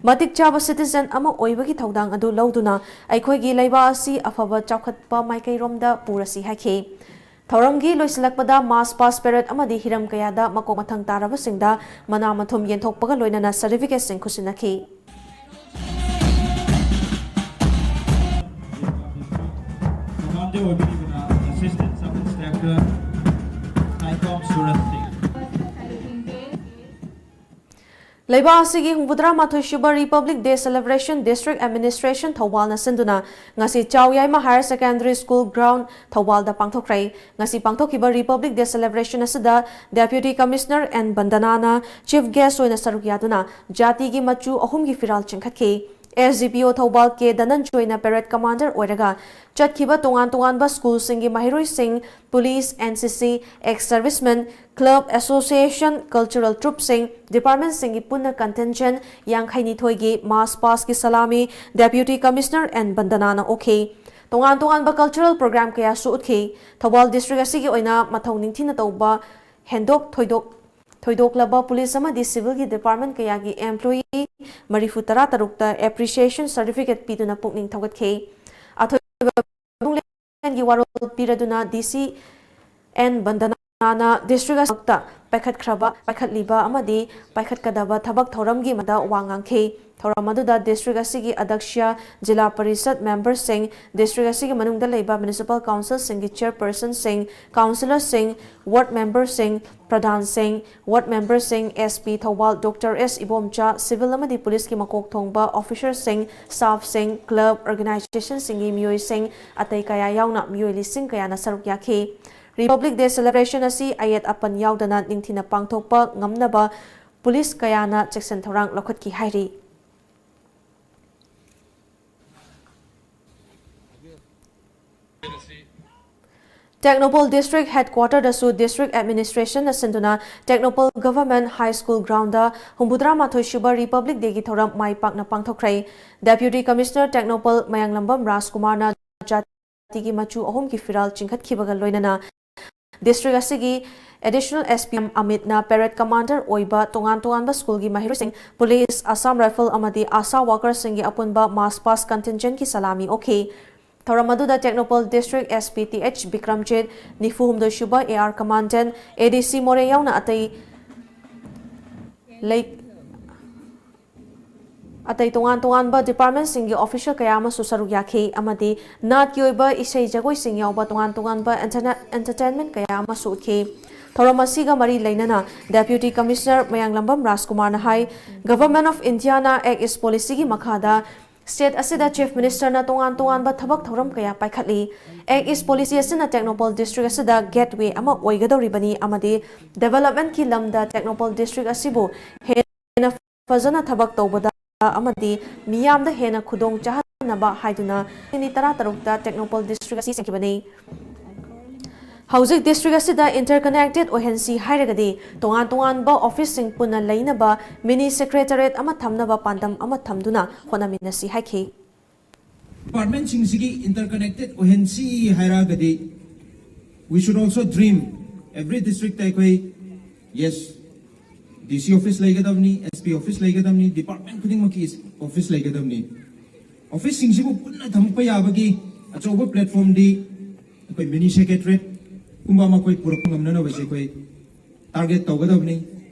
ꯃꯇꯤꯛ ꯆꯥꯕ citizen ꯑꯃ ꯑꯣꯏꯕꯒꯤ ꯊꯧꯗꯥꯡ ꯑꯗꯨ ꯂꯧꯗꯨꯅ ꯑꯩꯈꯣꯏꯒꯤ ꯂꯩꯕꯥꯛ ꯑꯁꯤ ꯑꯐꯕ ꯆꯥꯎꯈꯠꯄ ꯃꯥꯏꯀꯩꯔꯣꯝꯗ ꯄꯨꯔꯁꯤ ꯍꯥꯏꯈꯤ꯫ ꯊꯧꯔꯝꯒꯤ ꯂꯣꯏꯁꯤꯜꯂꯛꯄꯗ march past parade ꯑꯃꯗꯤ ꯍꯤꯔꯝ ꯀꯌꯥꯗ ꯃꯀꯣꯛ ꯃꯊꯪ ꯇꯥꯔꯕꯁꯤꯡꯗ ꯃꯅꯥ ꯃꯊꯨꯝ ꯌꯦꯟꯊꯣꯛꯄꯒ ꯂꯣꯏꯅꯅ certificateꯁꯤꯡ ꯈꯨꯠꯁꯤꯟꯅꯈꯤ꯫ ꯊꯧꯕꯥꯜꯗ ꯑꯣꯏꯕꯤꯔꯤꯕꯅ Assistant Sub Inspector ꯁꯥꯏꯈꯣꯝ ꯁꯨꯔꯖ ꯁꯤꯡ꯫ ꯂꯩꯕꯥꯛ ꯑꯁꯤꯒꯤ ꯍꯨꯝꯐꯨꯇꯔꯥ ꯃꯥꯊꯣꯏ ꯁꯨꯕ Republic Day celebration District Administration ꯊꯧꯕꯥꯜꯅ ꯁꯤꯟꯗꯨꯅ ꯉꯁꯤ ꯆꯥꯎꯌꯥꯏꯃ Higher Secondary School ground ꯊꯧꯕꯥꯜꯗ ꯄꯥꯡꯊꯣꯛꯈ꯭ꯔꯦ꯫ ꯉꯁꯤ ꯄꯥꯡꯊꯣꯛꯈꯤꯕ Republic Day celebration ꯑꯁꯤꯗ Deputy Commissioner N ꯕꯟꯗꯅꯥꯅ chief guest ꯑꯣꯏꯅ ꯁꯔꯨꯛ ꯌꯥꯗꯨꯅ ꯖꯥꯇꯤꯒꯤ ꯃꯆꯨ ꯑꯍꯨꯝꯒꯤ ꯐꯤꯔꯥꯜ ꯆꯤꯡꯈꯠꯈꯤ꯫ S D P O Thoubal ꯀꯦ ꯙꯅꯟꯖꯣꯏꯅ parade commander ꯑꯣꯏꯔꯒ ꯆꯠꯈꯤꯕ ꯇꯣꯉꯥꯟ ꯇꯣꯉꯥꯟꯕ schoolꯁꯤꯡꯒꯤ ꯃꯍꯩꯔꯣꯏꯁꯤꯡ, police, N C C, ex-servicemen, club, association, cultural troupeꯁꯤꯡ, departmentꯁꯤꯡꯒꯤ ꯄꯨꯟꯅ contingent ꯌꯥꯡꯈꯩ ꯅꯤꯊꯣꯏꯒꯤ march pastꯀꯤ salami Deputy Commissioner N ꯕꯟꯗꯅꯥꯅ ꯑꯣꯛꯈꯤ꯫ ꯇꯣꯉꯥꯟ ꯇꯣꯉꯥꯟꯕ cultural program ꯀꯌꯥꯁꯨ ꯎꯠꯈꯤ꯫ ꯊꯧꯕꯥꯜ district ꯑꯁꯤꯒꯤ ꯑꯣꯏꯅ ꯃꯊꯧ ꯅꯤꯡꯊꯤꯅ ꯇꯧꯕ ꯍꯦꯟꯗꯣꯛ ꯊꯣꯏꯗꯣꯛ ꯊꯣꯏꯗꯣꯛꯂꯕ police ꯑꯃꯗꯤ civilꯒꯤ department ꯀꯌꯥꯒꯤ employee ꯃꯔꯤꯐꯨ ꯇꯔꯥ ꯇꯔꯨꯛꯇ appreciation certificate ꯄꯤꯗꯨꯅ ꯄꯨꯛꯅꯤꯡ ꯊꯧꯒꯠꯈꯤ꯫ ꯑꯊꯣꯏꯕ ꯒꯤ ꯋꯥꯔꯣꯜ ꯄꯤꯔꯗꯨꯅ D C N ꯕꯟꯗꯅꯥ ꯀꯌꯥꯅ ꯗꯤꯁꯇ꯭ꯔꯤꯛ ꯑꯁꯤꯃꯛꯇ ꯄꯥꯏꯈꯠꯈ꯭ꯔꯕ, ꯄꯥꯏꯈꯠꯂꯤꯕ ꯑꯃꯗꯤ ꯄꯥꯏꯈꯠꯀꯗꯕ ꯊꯕꯛ ꯊꯧꯔꯝꯒꯤ ꯃꯇꯥꯡꯗ ꯋꯥ ꯉꯥꯡꯈꯤ꯫ ꯊꯧꯔꯝ ꯑꯗꯨꯗ ꯗꯤꯁꯇ꯭ꯔꯤꯛ ꯑꯁꯤꯒꯤ ꯑꯗꯛꯁ꯭ꯌ, ꯖꯤꯂꯥ ꯄꯔꯤꯁꯠ ꯃꯦꯝꯕꯔꯁꯤꯡ, ꯗꯤꯁꯇ꯭ꯔꯤꯛ ꯑꯁꯤꯒꯤ ꯃꯅꯨꯡꯗ ꯂꯩꯕ ꯃ꯭ꯌꯨꯅꯤꯁꯤꯄꯥꯜ ꯀꯥꯎꯟꯁꯤꯜꯁꯤꯡꯒꯤ ꯆꯤꯌꯔꯄꯔꯁꯟꯁꯤꯡ, ꯀꯥꯎꯟꯁꯤꯂꯔꯁꯤꯡ, ꯋꯥꯔꯗ ꯃꯦꯝꯕꯔꯁꯤꯡ, ꯄ꯭ꯔꯙꯥꯟꯁꯤꯡ, ꯋꯥꯔꯗ ꯃꯦꯝꯕꯔꯁꯤꯡ, ꯑꯦꯁ ꯄꯤ ꯊꯧꯕꯥꯜ ꯗꯣꯛꯇꯔ ꯑꯦꯁ ꯏꯕꯣꯝꯆꯥ, ꯁꯤꯚꯤꯜ ꯑꯃꯗꯤ ꯄꯨꯂꯤꯁꯀꯤ ꯃꯀꯣꯛ ꯊꯣꯡꯕ ꯑꯣꯐꯤꯁꯔꯁꯤꯡ, ꯁ꯭ꯇꯥꯐꯁꯤꯡ, ꯀ꯭ꯂꯕ, ꯑꯣꯔꯒꯅꯥꯏꯖꯦꯁꯟꯁꯤꯡꯒꯤ ꯃꯤꯑꯣꯏꯁꯤꯡ, ꯑꯇꯩ ꯀꯌꯥ ꯌꯥꯎꯅ ꯃꯤꯑꯣꯏ ꯂꯤꯁꯤꯡ ꯀꯌꯥꯅ ꯁꯔꯨꯛ ꯌꯥꯈꯤ꯫ ꯔꯤꯄꯕ꯭ꯂꯤꯛ ꯗꯦ ꯁꯦꯂꯦꯕ꯭ꯔꯦꯁꯟ ꯑꯁꯤ ꯑꯌꯦꯠ ꯑꯄꯟ ꯌꯥꯎꯗꯅ ꯅꯤꯡꯊꯤꯅ ꯄꯥꯡꯊꯣꯛꯄ ꯉꯝꯅꯕ ꯄꯨꯂꯤꯁ ꯀꯌꯥꯅ ꯆꯦꯛꯁꯤꯟ ꯊꯧꯔꯥꯡ ꯂꯧꯈꯠꯈꯤ ꯍꯥꯏꯔꯤ꯫ ꯇꯦꯡꯅꯧꯄꯜ ꯗꯤꯁꯇ꯭ꯔꯤꯛ ꯍꯦꯗꯀ꯭ꯋꯥꯇꯔꯗꯁꯨ ꯗꯤꯁꯇ꯭ꯔꯤꯛ ꯑꯦꯗꯃꯤꯅꯤꯁꯇ꯭ꯔꯦꯁꯟꯅ ꯁꯤꯟꯗꯨꯅ Tengnoupal government high school ground ꯍꯨꯝꯐꯨꯇꯔꯥ ꯃꯥꯊꯣꯏ ꯁꯨꯕ ꯔꯤꯄꯕ꯭ꯂꯤꯛ ꯗꯦꯒꯤ ꯊꯧꯔꯝ ꯃꯥꯏ ꯄꯥꯛꯅ ꯄꯥꯡꯊꯣꯛꯈ꯭ꯔꯦ꯫ ꯗꯦꯄ꯭ꯌꯨꯇꯤ ꯀꯃꯤꯁꯅꯔ ꯇꯦꯡꯅꯧꯄꯜ ꯃꯌꯥꯡꯂꯝꯕꯝ ꯔꯥꯖꯀꯨꯃꯥꯔꯅ ꯖꯥꯇꯤꯒꯤ ꯃꯆꯨ ꯑꯍꯨꯝꯒꯤ ꯐꯤꯔꯥꯜ ꯆꯤꯡꯈꯠꯈꯤꯕꯒ ꯂꯣꯏꯅꯅ ꯗꯤꯁꯇ꯭ꯔꯤꯛ ꯑꯁꯤꯒꯤ ꯑꯦꯗꯤꯁꯅꯦꯜ ꯑꯦꯁ ꯄꯤ ꯑꯦꯝ ꯑꯃꯤꯠꯅ ꯄꯦꯔꯦꯗ ꯀꯃꯥꯟꯗꯔ ꯑꯣꯏꯕ ꯇꯣꯉꯥꯟ ꯇꯣꯉꯥꯟꯕ ꯁ꯭ꯀꯨꯜꯒꯤ ꯃꯍꯩꯔꯣꯏꯁꯤꯡ, ꯄꯨꯂꯤꯁ, ꯑꯁꯥꯝ ꯔꯥꯏꯐꯜ ꯑꯃꯗꯤ ꯑꯥꯁꯥ ꯋꯥꯀꯔꯁꯤꯡꯒꯤ ꯑꯄꯨꯟꯕ ꯃꯥꯔꯆ ꯄꯥꯁ ꯀꯟꯇꯤꯟꯖꯦꯟꯠꯀꯤ ꯁꯂꯥꯃꯤ ꯑꯣꯛꯈꯤ꯫ ꯊꯧꯔꯝ ꯑꯗꯨꯗ Tengnoupal district S P T H Bikramjit, ꯅꯤꯐꯨ ꯍꯨꯝꯗꯣꯏ ꯁꯨꯕ ꯑꯦ ꯑꯥꯔ ꯀꯃꯥꯟꯗꯦꯟꯠ, ꯑꯦ ꯗꯤ ꯁꯤ ꯃꯣꯔꯦ ꯌꯥꯎꯅ ꯑꯇꯩ ꯂꯩ-, ꯑꯇꯩ ꯇꯣꯉꯥꯟ ꯇꯣꯉꯥꯟꯕ ꯗꯤꯄꯥꯔꯠꯃꯦꯟꯠꯁꯤꯡꯒꯤ ꯑꯣꯐꯤꯁꯤꯌꯦꯜ ꯀꯌꯥ ꯑꯃꯁꯨ ꯁꯔꯨꯛ ꯌꯥꯈꯤ ꯑꯃꯗꯤ ꯅꯥꯠꯀꯤ ꯑꯣꯏꯕ ꯏꯁꯩ ꯖꯒꯣꯏꯁꯤꯡ ꯌꯥꯎꯕ ꯇꯣꯉꯥꯟ ꯇꯣꯉꯥꯟꯕ ꯑꯦꯟꯇꯔꯅꯦ-, ꯑꯦꯟꯇꯔꯇꯦꯟꯃꯦꯟꯠ ꯀꯌꯥ ꯑꯃꯁꯨ ꯎꯠꯈꯤ꯫ ꯊꯧꯔꯝ ꯑꯁꯤꯒ ꯃꯔꯤ ꯂꯩꯅꯅ ꯗꯦꯄ꯭ꯌꯨꯇꯤ ꯀꯃꯤꯁꯅꯔ ꯃꯌꯥꯡꯂꯝꯕꯝ ꯔꯥꯖꯀꯨꯃꯥꯔꯅ ꯍꯥꯏ, ꯒꯚꯔꯟꯃꯦꯟꯠ ꯑꯣꯐ ꯏꯟꯗꯤꯌꯥꯅ ꯑꯦꯛ ꯏꯁ ꯄꯣꯂꯤꯁꯤꯒꯤ ꯃꯈꯥꯗ ꯁ꯭ꯇꯦꯠ ꯑꯁꯤꯗ ꯆꯤꯐ ꯃꯤꯅꯤꯁꯇꯔꯅ ꯇꯣꯉꯥꯟ ꯇꯣꯉꯥꯟꯕ ꯊꯕꯛ ꯊꯧꯔꯝ ꯀꯌꯥ ꯄꯥꯏꯈꯠꯂꯤ꯫ ꯑꯦꯛ ꯏꯁ ꯄꯣꯂꯤꯁꯤ ꯑꯁꯤꯅ ꯇꯦꯡꯅꯧꯄꯜ ꯗꯤꯁꯇ꯭ꯔꯤꯛ ꯑꯁꯤꯗ ꯒꯦꯠꯋꯦ ꯑꯃ ꯑꯣꯏꯒꯗꯧꯔꯤꯕꯅꯤ ꯑꯃꯗꯤ ꯗꯤꯕꯦꯂꯞꯃꯦꯟꯠꯀꯤ ꯂꯝꯗ ꯇꯦꯡꯅꯧꯄꯜ ꯗꯤꯁꯇ꯭ꯔꯤꯛ ꯑꯁꯤꯕꯨ ꯍꯦꯟꯅ ꯐꯖꯅ ꯊꯕꯛ ꯇꯧꯕꯗ ꯑꯃꯗꯤ ꯃꯤꯌꯥꯝꯗ ꯍꯦꯟꯅ ꯈꯨꯗꯣꯡ ꯆꯥꯍꯟꯅꯕ ꯍꯥꯏꯗꯨꯅ ꯅꯤ ꯇꯔꯥꯇꯔꯨꯛꯇ ꯇꯦꯡꯅꯧꯄꯜ ꯗꯤꯁꯇ꯭ꯔꯤꯛ ꯑꯁꯤ ꯁꯦꯝꯈꯤꯕꯅꯤ꯫ ꯍꯧꯖꯤꯛ ꯗꯤꯁꯇ꯭ꯔꯤꯛ ꯑꯁꯤꯗ ꯏꯟꯇꯔꯀꯅꯦꯛꯇꯦꯗ ꯑꯣꯏꯍꯟꯁꯤ ꯍꯥꯏꯔꯒꯗꯤ ꯇꯣꯉꯥꯟ ꯇꯣꯉꯥꯟꯕ ꯑꯣꯐꯤꯁꯁꯤꯡ ꯄꯨꯟꯅ ꯂꯩꯅꯕ ꯃꯤꯅꯤ ꯁꯦꯀ꯭ꯔꯦꯇꯔꯤꯌꯦꯠ ꯑꯃ ꯊꯝꯅꯕ ꯄꯥꯟꯗꯝ ꯑꯃ ꯊꯝꯗꯨꯅ ꯍꯣꯠꯅꯃꯤꯟꯅꯁꯤ ꯍꯥꯏꯈꯤ꯫ ꯗꯤꯄꯥꯔꯠꯃꯦꯟꯠꯁꯤꯡꯁꯤꯒꯤ ꯏꯟꯇꯔꯀꯅꯦꯛꯇꯦꯗ ꯑꯣꯏꯍꯟꯁꯤ ꯍꯥꯏꯔꯒꯗꯤ, we should also dream, every district ꯑꯩꯈꯣꯏ, yes, ꯗꯤ ꯁꯤ ꯑꯣꯐꯤꯁ ꯂꯩꯒꯗꯕꯅꯤ, ꯑꯦꯁ ꯄꯤ ꯑꯣꯐꯤꯁ ꯂꯩꯒꯗꯕꯅꯤ, ꯗꯤꯄꯥꯔꯠꯃꯦꯟꯠ ꯈꯨꯗꯤꯡꯃꯛꯀꯤ ꯑꯣꯐꯤꯁ ꯂꯩꯒꯗꯕꯅꯤ꯫ ꯑꯣꯐꯤꯁꯁꯤꯡꯁꯤꯕꯨ ꯄꯨꯟꯅ ꯊꯝꯃꯛꯄ ꯌꯥꯕꯒꯤ ꯑꯆꯧꯕ ꯄ꯭ꯂꯦꯠꯐꯣꯔꯝꯗꯤ ꯑꯩꯈꯣꯏ ꯃꯤꯅꯤ ꯁꯦꯀ꯭ꯔꯦꯇꯔꯤꯌꯦꯠ, ꯀꯨꯝꯕ ꯑꯃ ꯑꯩꯈꯣꯏ ꯄꯨꯔꯛꯄ ꯉꯝꯅꯅꯕꯁꯦ ꯑꯩꯈꯣꯏ ꯇꯥꯔꯒꯦꯠ ꯇꯧꯒꯗꯕꯅꯤ,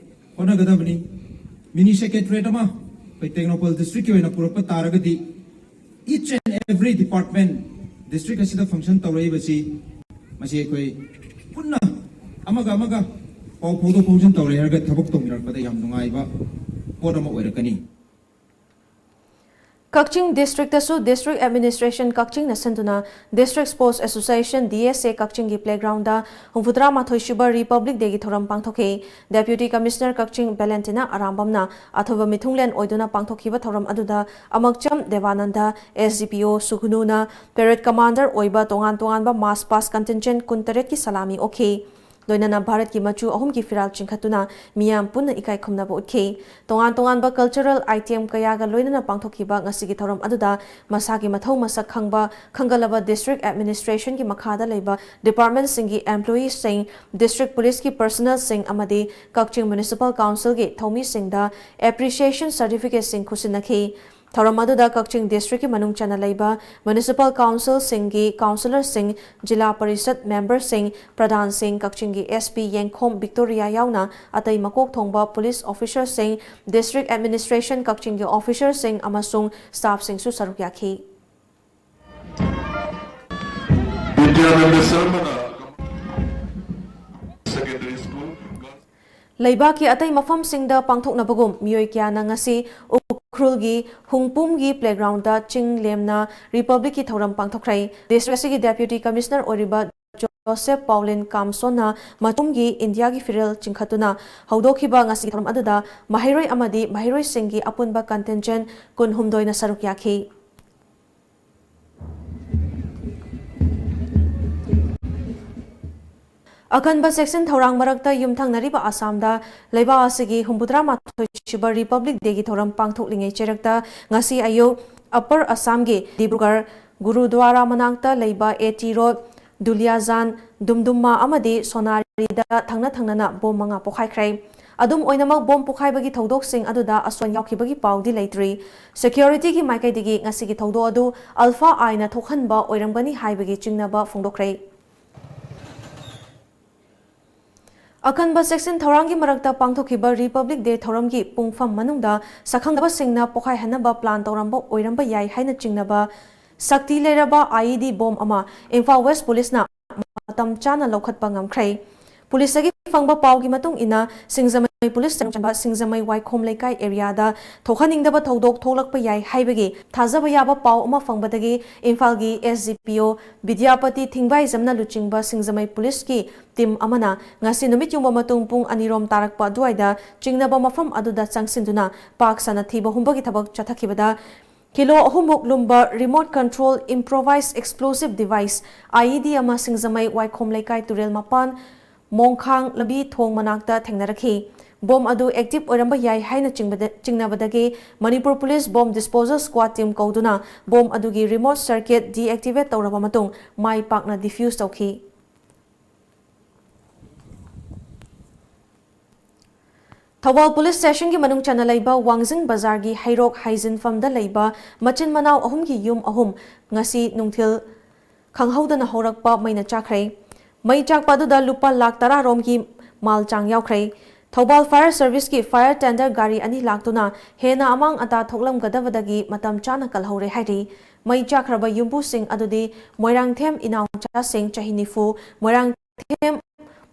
ꯍꯣꯠꯅꯒꯗꯕꯅꯤ꯫ ꯃꯤꯅꯤ ꯁꯦꯀ꯭ꯔꯦꯇꯔꯤꯌꯦꯠ ꯑꯃ ꯑꯩꯈꯣꯏ ꯇꯦꯡꯅꯧꯄꯜ ꯗꯤꯁꯇ꯭ꯔꯤꯛꯀꯤ ꯑꯣꯏꯅ ꯄꯨꯔꯛꯄ ꯇꯥꯔꯒꯗꯤ, each and every department, district ꯑꯁꯤꯗ ꯐꯪꯁꯟ ꯇꯧꯔꯛꯏꯕꯁꯤ, ꯃꯁꯤ ꯑꯩꯈꯣꯏ ꯄꯨꯟꯅ ꯑꯃꯒ ꯑꯃꯒ ꯄꯥꯎ ꯐꯥꯎꯗꯣꯛ ꯐꯥꯎꯖꯤꯟ ꯇꯧꯔꯦ ꯍꯥꯏꯔꯒ ꯊꯕꯛ ꯇꯧꯃꯤꯟꯅꯔꯛꯄꯗ ꯌꯥꯝ ꯅꯨꯡꯉꯥꯏꯕ ꯄꯣꯠ ꯑꯃ ꯑꯣꯏꯔꯛꯀꯅꯤ꯫ ꯀꯛꯆꯤꯡ ꯗꯤꯁꯇ꯭ꯔꯤꯛꯇꯁꯨ ꯗꯤꯁꯇ꯭ꯔꯤꯛ ꯑꯦꯗꯃꯤꯅꯤꯁꯇ꯭ꯔꯦꯁꯟ ꯀꯛꯆꯤꯡꯅ ꯁꯤꯟꯗꯨꯅ district sports association, D S A, ꯀꯛꯆꯤꯡꯒꯤ ꯄ꯭ꯂꯦꯒ꯭ꯔꯥꯎꯟꯗ ꯍꯨꯝꯐꯨꯇꯔꯥ ꯃꯥꯊꯣꯏ ꯁꯨꯕ ꯔꯤꯄꯕ꯭ꯂꯤꯛ ꯗꯦꯒꯤ ꯊꯧꯔꯝ ꯄꯥꯡꯊꯣꯛꯈꯤ꯫ ꯗꯦꯄ꯭ꯌꯨꯇꯤ ꯀꯃꯤꯁꯅꯔ ꯀꯛꯆꯤꯡ ꯕꯦꯂꯦꯟꯇꯤꯅꯥ ꯑꯔꯥꯝꯕꯝꯅ ꯑꯊꯣꯏꯕ ꯃꯤꯊꯨꯡꯂꯦꯟ ꯑꯣꯏꯗꯨꯅ ꯄꯥꯡꯊꯣꯛꯈꯤꯕ ꯊꯧꯔꯝ ꯑꯗꯨꯗ ꯑꯃꯛꯆꯝ ꯗꯦꯕꯥꯅꯟꯗ, ꯑꯦꯁ ꯗꯤ ꯄꯤ ꯑꯣ ꯁꯨꯒꯨꯅꯨꯅ ꯄꯦꯔꯦꯗ ꯀꯃꯥꯟꯗꯔ ꯑꯣꯏꯕ ꯇꯣꯉꯥꯟ ꯇꯣꯉꯥꯟꯕ ꯃꯥꯔꯆ ꯄꯥꯁ ꯀꯟꯇꯤꯟꯖꯦꯟꯠ ꯀꯨꯟꯇꯔꯦꯠꯀꯤ ꯁꯂꯥꯃꯤ ꯑꯣꯛꯈꯤ꯫ ꯂꯣꯏꯅꯅ ꯚꯥꯔꯠꯀꯤ ꯃꯆꯨ ꯑꯍꯨꯝꯒꯤ ꯐꯤꯔꯥꯜ ꯆꯤꯡꯈꯠꯇꯨꯅ ꯃꯤꯌꯥꯝ ꯄꯨꯟꯅ ꯏꯀꯥꯏ ꯈꯨꯝꯅꯕ ꯎꯠꯈꯤ꯫ ꯇꯣꯉꯥꯟ ꯇꯣꯉꯥꯟꯕ ꯀꯜꯆꯔꯦꯜ ꯑꯥꯏꯇꯦꯝ ꯀꯌꯥꯒ ꯂꯣꯏꯅꯅ ꯄꯥꯡꯊꯣꯛꯈꯤꯕ ꯉꯁꯤꯒꯤ ꯊꯧꯔꯝ ꯑꯗꯨꯗ ꯃꯁꯥꯒꯤ ꯃꯊꯧ ꯃꯁꯛ ꯈꯪꯕ, ꯈꯪꯒꯠꯂꯕ ꯗꯤꯁꯇ꯭ꯔꯤꯛ ꯑꯦꯗꯃꯤꯅꯤꯁꯇ꯭ꯔꯦꯁꯟꯒꯤ ꯃꯈꯥꯗ ꯂꯩꯕ ꯗꯤꯄꯥꯔꯠꯃꯦꯟꯠꯁꯤꯡꯒꯤ ꯑꯦꯝꯄ꯭ꯂꯣꯌꯤꯁꯁꯤꯡ, ꯗꯤꯁꯇ꯭ꯔꯤꯛ ꯄꯨꯂꯤꯁꯀꯤ ꯄꯔꯁꯅꯦꯜꯁꯤꯡ ꯑꯃꯗꯤ ꯀꯛꯆꯤꯡ ꯃ꯭ꯌꯨꯅꯤꯁꯤꯄꯥꯜ ꯀꯥꯎꯟꯁꯤꯜꯒꯤ ꯊꯧꯃꯤꯁꯤꯡꯗ ꯑꯦꯄ꯭ꯔꯤꯁꯤꯌꯦꯁꯟ ꯁꯔꯇꯤꯐꯤꯀꯦꯠꯁꯤꯡ ꯈꯨꯠꯁꯤꯟꯅꯈꯤ꯫ ꯊꯧꯔꯝ ꯑꯗꯨꯗ ꯀꯛꯆꯤꯡ ꯗꯤꯁꯇ꯭ꯔꯤꯛꯀꯤ ꯃꯅꯨꯡ ꯆꯟꯅ ꯂꯩꯕ ꯃ꯭ꯌꯨꯅꯤꯁꯤꯄꯥꯜ ꯀꯥꯎꯟꯁꯤꯜꯁꯤꯡꯒꯤ ꯀꯥꯎꯟꯁꯤꯂꯔꯁꯤꯡ, ꯖꯤꯂꯥ ꯄꯔꯤꯁꯠ ꯃꯦꯝꯕꯔꯁꯤꯡ, ꯄ꯭ꯔꯙꯥꯟꯁꯤꯡ, ꯀꯛꯆꯤꯡꯒꯤ ꯑꯦꯁ ꯄꯤ ꯌꯦꯡꯈꯣꯝ ꯕꯤꯛꯇꯣꯔꯤꯌꯥ ꯌꯥꯎꯅ ꯑꯇꯩ ꯃꯀꯣꯛ ꯊꯣꯡꯕ ꯄꯨꯂꯤꯁ ꯑꯣꯐꯤꯁꯔꯁꯤꯡ, ꯗꯤꯁꯇ꯭ꯔꯤꯛ ꯑꯦꯗꯃꯤꯅꯤꯁꯇ꯭ꯔꯦꯁꯟ ꯀꯛꯆꯤꯡꯒꯤ ꯑꯣꯐꯤꯁꯔꯁꯤꯡ ꯑꯃꯁꯨꯡ ꯁ꯭ꯇꯥꯐꯁꯤꯡꯁꯨ ꯁꯔꯨꯛ ꯌꯥꯈꯤ꯫ Bidyananda ꯁꯔꯃꯅ secondary school. ꯂꯩꯕꯥꯛꯀꯤ ꯑꯇꯩ ꯃꯐꯝꯁꯤꯡꯗ ꯄꯥꯡꯊꯣꯛꯅꯕꯒꯨꯝ ꯃꯤꯑꯣꯏ ꯀꯌꯥꯅ ꯉꯁꯤ ꯎꯈ꯭ꯔꯨꯜꯒꯤ ꯍꯨꯡꯄꯨꯝꯒꯤ ꯄ꯭ꯂꯦꯒ꯭ꯔꯥꯎꯟꯗ ꯆꯤꯡ ꯂꯦꯝꯅ ꯔꯤꯄꯕ꯭ꯂꯤꯛꯀꯤ ꯊꯧꯔꯝ ꯄꯥꯡꯊꯣꯛꯈ꯭ꯔꯦ꯫ ꯗꯤꯁꯇ꯭ꯔꯤꯛ ꯑꯁꯤꯒꯤ ꯗꯦꯄ꯭ꯌꯨꯇꯤ ꯀꯃꯤꯁꯅꯔ ꯑꯣꯏꯔꯤꯕ ꯖꯣꯁꯦꯐ ꯄꯥꯎꯂꯤꯟ ꯀꯥꯝꯁꯣꯟꯅ ꯃꯇꯨꯡꯒꯤ ꯏꯟꯗꯤꯌꯥꯒꯤ ꯐꯤꯔꯦꯜ ꯆꯤꯡꯈꯠꯇꯨꯅ ꯍꯧꯗꯣꯛꯈꯤꯕ ꯉꯁꯤꯒꯤ ꯊꯧꯔꯝ ꯑꯗꯨꯗ ꯃꯍꯩꯔꯣꯏ ꯑꯃꯗꯤ ꯃꯍꯩꯔꯣꯏꯁꯤꯡꯒꯤ ꯑꯄꯨꯟꯕ ꯀꯟꯇꯤꯟꯖꯦꯟꯠ ꯀꯨꯟꯍꯨꯝꯗꯣꯏꯅ ꯁꯔꯨꯛ ꯌꯥꯈꯤ꯫ ꯑꯀꯟꯕ ꯆꯦꯛꯁꯤꯟ ꯊꯧꯔꯥꯡ ꯃꯔꯛꯇ ꯌꯨꯝꯊꯪꯅꯔꯤꯕ ꯑꯁꯥꯝꯗ ꯂꯩꯕꯥꯛ ꯑꯁꯤꯒꯤ ꯍꯨꯝꯐꯨꯇꯔꯥ ꯃꯥꯊꯣꯏ ꯁꯨꯕ ꯔꯤꯄꯕ꯭ꯂꯤꯛ ꯗꯦꯒꯤ ꯊꯧꯔꯝ ꯄꯥꯡꯊꯣꯛꯂꯤꯉꯩ ꯆꯩꯔꯛꯇ ꯉꯁꯤ ꯑꯌꯨꯛ ꯑꯄꯔ ꯑꯁꯥꯝꯒꯤ ꯗꯤꯕ꯭ꯔꯨꯒꯔ ꯒꯨꯔꯨꯗ꯭ꯋꯥꯔꯥ ꯃꯅꯥꯛꯇ ꯂꯩꯕ ꯑꯦ ꯇꯤ ꯔꯣꯗ, ꯗꯨꯂꯤꯌꯥꯖꯥꯟ, ꯗꯨꯝꯗꯨꯝꯃꯥ ꯑꯃꯗꯤ ꯁꯣꯅꯥꯔꯤꯗ ꯊꯪꯅ ꯊꯪꯅꯅ ꯕꯣꯝ ꯃꯉꯥ ꯄꯣꯈꯥꯏꯈ꯭ꯔꯦ꯫ ꯑꯗꯨꯝ ꯑꯣꯏꯅꯃꯛ, ꯕꯣꯝ ꯄꯣꯈꯥꯏꯕꯒꯤ ꯊꯧꯗꯣꯛꯁꯤꯡ ꯑꯗꯨꯗ ꯑꯁꯣꯏ ꯌꯥꯎꯈꯤꯕꯒꯤ ꯄꯥꯎꯗꯤ ꯂꯩꯇ꯭ꯔꯤ꯫ ꯁꯦꯀ꯭ꯌꯨꯔꯤꯇꯤꯒꯤ ꯃꯥꯏꯀꯩꯗꯒꯤ ꯉꯁꯤꯒꯤ ꯊꯧꯗꯣꯛ ꯑꯗꯨ ꯑꯜꯐꯥ ꯑꯥꯏꯅ ꯊꯣꯛꯍꯟꯕ ꯑꯣꯏꯔꯝꯒꯅꯤ ꯍꯥꯏꯕꯒꯤ ꯆꯤꯡꯅꯕ ꯐꯣꯡꯗꯣꯛꯈ꯭ꯔꯦ꯫ ꯑꯀꯟꯕ ꯆꯦꯛꯁꯤꯟ ꯊꯧꯔꯥꯡꯒꯤ ꯃꯔꯛꯇ ꯄꯥꯡꯊꯣꯛꯈꯤꯕ Republic Day ꯊꯧꯔꯝꯒꯤ ꯄꯨꯡꯐꯝ ꯃꯅꯨꯡꯗ ꯁꯛꯈꯪꯗꯕꯁꯤꯡꯅ ꯄꯣꯈꯥꯏꯍꯟꯅꯕ plan ꯇꯧꯔꯝꯕ ꯑꯣꯏꯔꯝꯕ ꯌꯥꯏ ꯍꯥꯏꯅ ꯆꯤꯡꯅꯕ ꯁꯛꯇꯤ ꯂꯩꯔꯕ IED bomb ꯑꯃ ꯏꯝꯐꯥꯜ West Police ꯅ ꯃꯇꯝ ꯆꯥꯅ ꯂꯧꯈꯠꯄ ꯉꯝꯈ꯭ꯔꯦ꯫ Police ꯇꯒꯤ ꯐꯪꯕ ꯄꯥꯎꯒꯤ ꯃꯇꯨꯡ ꯏꯟꯅ, ꯁꯤꯡꯖꯃꯩ Police Station ꯆꯪꯕ ꯁꯤꯡꯖꯃꯩ ꯋꯥꯏꯈꯣꯝ ꯂꯩꯀꯥꯏ area ꯗ ꯊꯣꯛꯍꯟꯅꯤꯡꯗꯕ ꯊꯧꯗꯣꯛ ꯊꯣꯛꯂꯛꯄ ꯌꯥꯏ ꯍꯥꯏꯕꯒꯤ ꯊꯥꯖꯕ ꯌꯥꯕ ꯄꯥꯎ ꯑꯃ ꯐꯪꯕꯗꯒꯤ ꯏꯝꯐꯥꯜꯒꯤ SDPO ꯕꯤꯗ꯭ꯌꯥꯄꯇꯤ ꯊꯤꯡꯕꯥꯏꯖꯝꯅ ꯂꯨꯆꯤꯡꯕ ꯁꯤꯡꯖꯃꯩ Police ꯀꯤ team ꯑꯃꯅ ꯉꯁꯤ ꯅꯨꯃꯤꯠ ꯌꯨꯡꯕ ꯃꯇꯨꯡ ꯄꯨꯡ ꯑꯅꯤꯔꯣꯝ ꯇꯥꯔꯛꯄ ꯑꯗꯨꯋꯥꯏꯗ ꯆꯤꯡꯅꯕ ꯃꯐꯝ ꯑꯗꯨꯗ ꯆꯪꯁꯤꯟꯗꯨꯅ ꯄꯥꯛ ꯁꯟꯅ ꯊꯤꯕ ꯍꯨꯝꯕꯒꯤ ꯊꯕꯛ ꯆꯠꯊꯈꯤꯕꯗ, kilo ꯑꯍꯨꯝꯃꯨꯛ ꯂꯨꯝꯕ remote control improvised explosive device, IED, ꯑꯃ ꯁꯤꯡꯖꯃꯩ ꯋꯥꯏꯈꯣꯝ ꯂꯩꯀꯥꯏ ꯇꯨꯔꯦꯜ ꯃꯄꯥꯟ ꯃꯣꯡꯈꯥꯡ ꯂꯝꯕꯤ ꯊꯣꯡ ꯃꯅꯥꯛꯇ ꯊꯦꯡꯅꯔꯛꯈꯤ꯫ Bomb ꯑꯗꯨ active ꯑꯣꯏꯔꯝꯕ ꯌꯥꯏ ꯍꯥꯏꯅ ꯆꯤꯡꯕꯗ-, ꯆꯤꯡꯅꯕꯗꯒꯤ Manipur Police Bomb Disposal Squad team ꯀꯧꯗꯨꯅ bomb ꯑꯗꯨꯒꯤ remote circuit deactivate ꯇꯧꯔꯕ ꯃꯇꯨꯡ ꯃꯥꯏ ꯄꯥꯛꯅ defuse ꯇꯧꯈꯤ꯫ ꯊꯧꯕꯥꯜ Police Station ꯒꯤ ꯃꯅꯨꯡ ꯆꯟꯅ ꯂꯩꯕ ꯋꯥꯡꯖꯤꯡ ꯕꯖꯥꯔꯒꯤ ꯍꯩꯔꯣꯛ ꯍꯥꯏꯖꯤꯟꯐꯝꯗ ꯂꯩꯕ ꯃꯆꯤꯟ ꯃꯅꯥꯎ ꯑꯍꯨꯝꯒꯤ ꯌꯨꯝ ꯑꯍꯨꯝ ꯉꯁꯤ ꯅꯨꯡꯊꯤꯜ ꯈꯪꯍꯧꯗꯅ ꯍꯧꯔꯛꯄ ꯃꯩꯅ ꯆꯥꯛꯈ꯭ꯔꯦ꯫ ꯃꯩ ꯆꯥꯛꯄ ꯑꯗꯨꯗ ꯂꯨꯄꯥ ꯂꯥꯈ ꯇꯔꯥ ꯔꯣꯝꯒꯤ ꯃꯥꯜ ꯆꯥꯡ ꯌꯥꯎꯈ꯭ꯔꯦ꯫ ꯊꯧꯕꯥꯜ Fire Service ꯀꯤ fire tender ꯒꯥꯔꯤ ꯑꯅꯤ ꯂꯥꯛꯇꯨꯅ ꯍꯦꯟꯅ ꯑꯃꯥꯡ ꯑꯇꯥ ꯊꯣꯛꯂꯝꯒꯗꯕꯗꯒꯤ ꯃꯇꯝ ꯆꯥꯅ ꯀꯜꯍꯧꯔꯦ ꯍꯥꯏꯔꯤ꯫ ꯃꯩ ꯆꯥꯛꯈ꯭ꯔꯕ ꯌꯨꯝꯕꯨꯁꯤꯡ ꯑꯗꯨꯗꯤ ꯃꯣꯏꯔꯥꯡꯊꯦꯝ ꯏꯅꯥꯎꯆꯥꯁꯤꯡ, ꯆꯍꯤ ꯅꯤꯐꯨ, ꯃꯣꯏꯔꯥꯡ ꯊꯦꯝ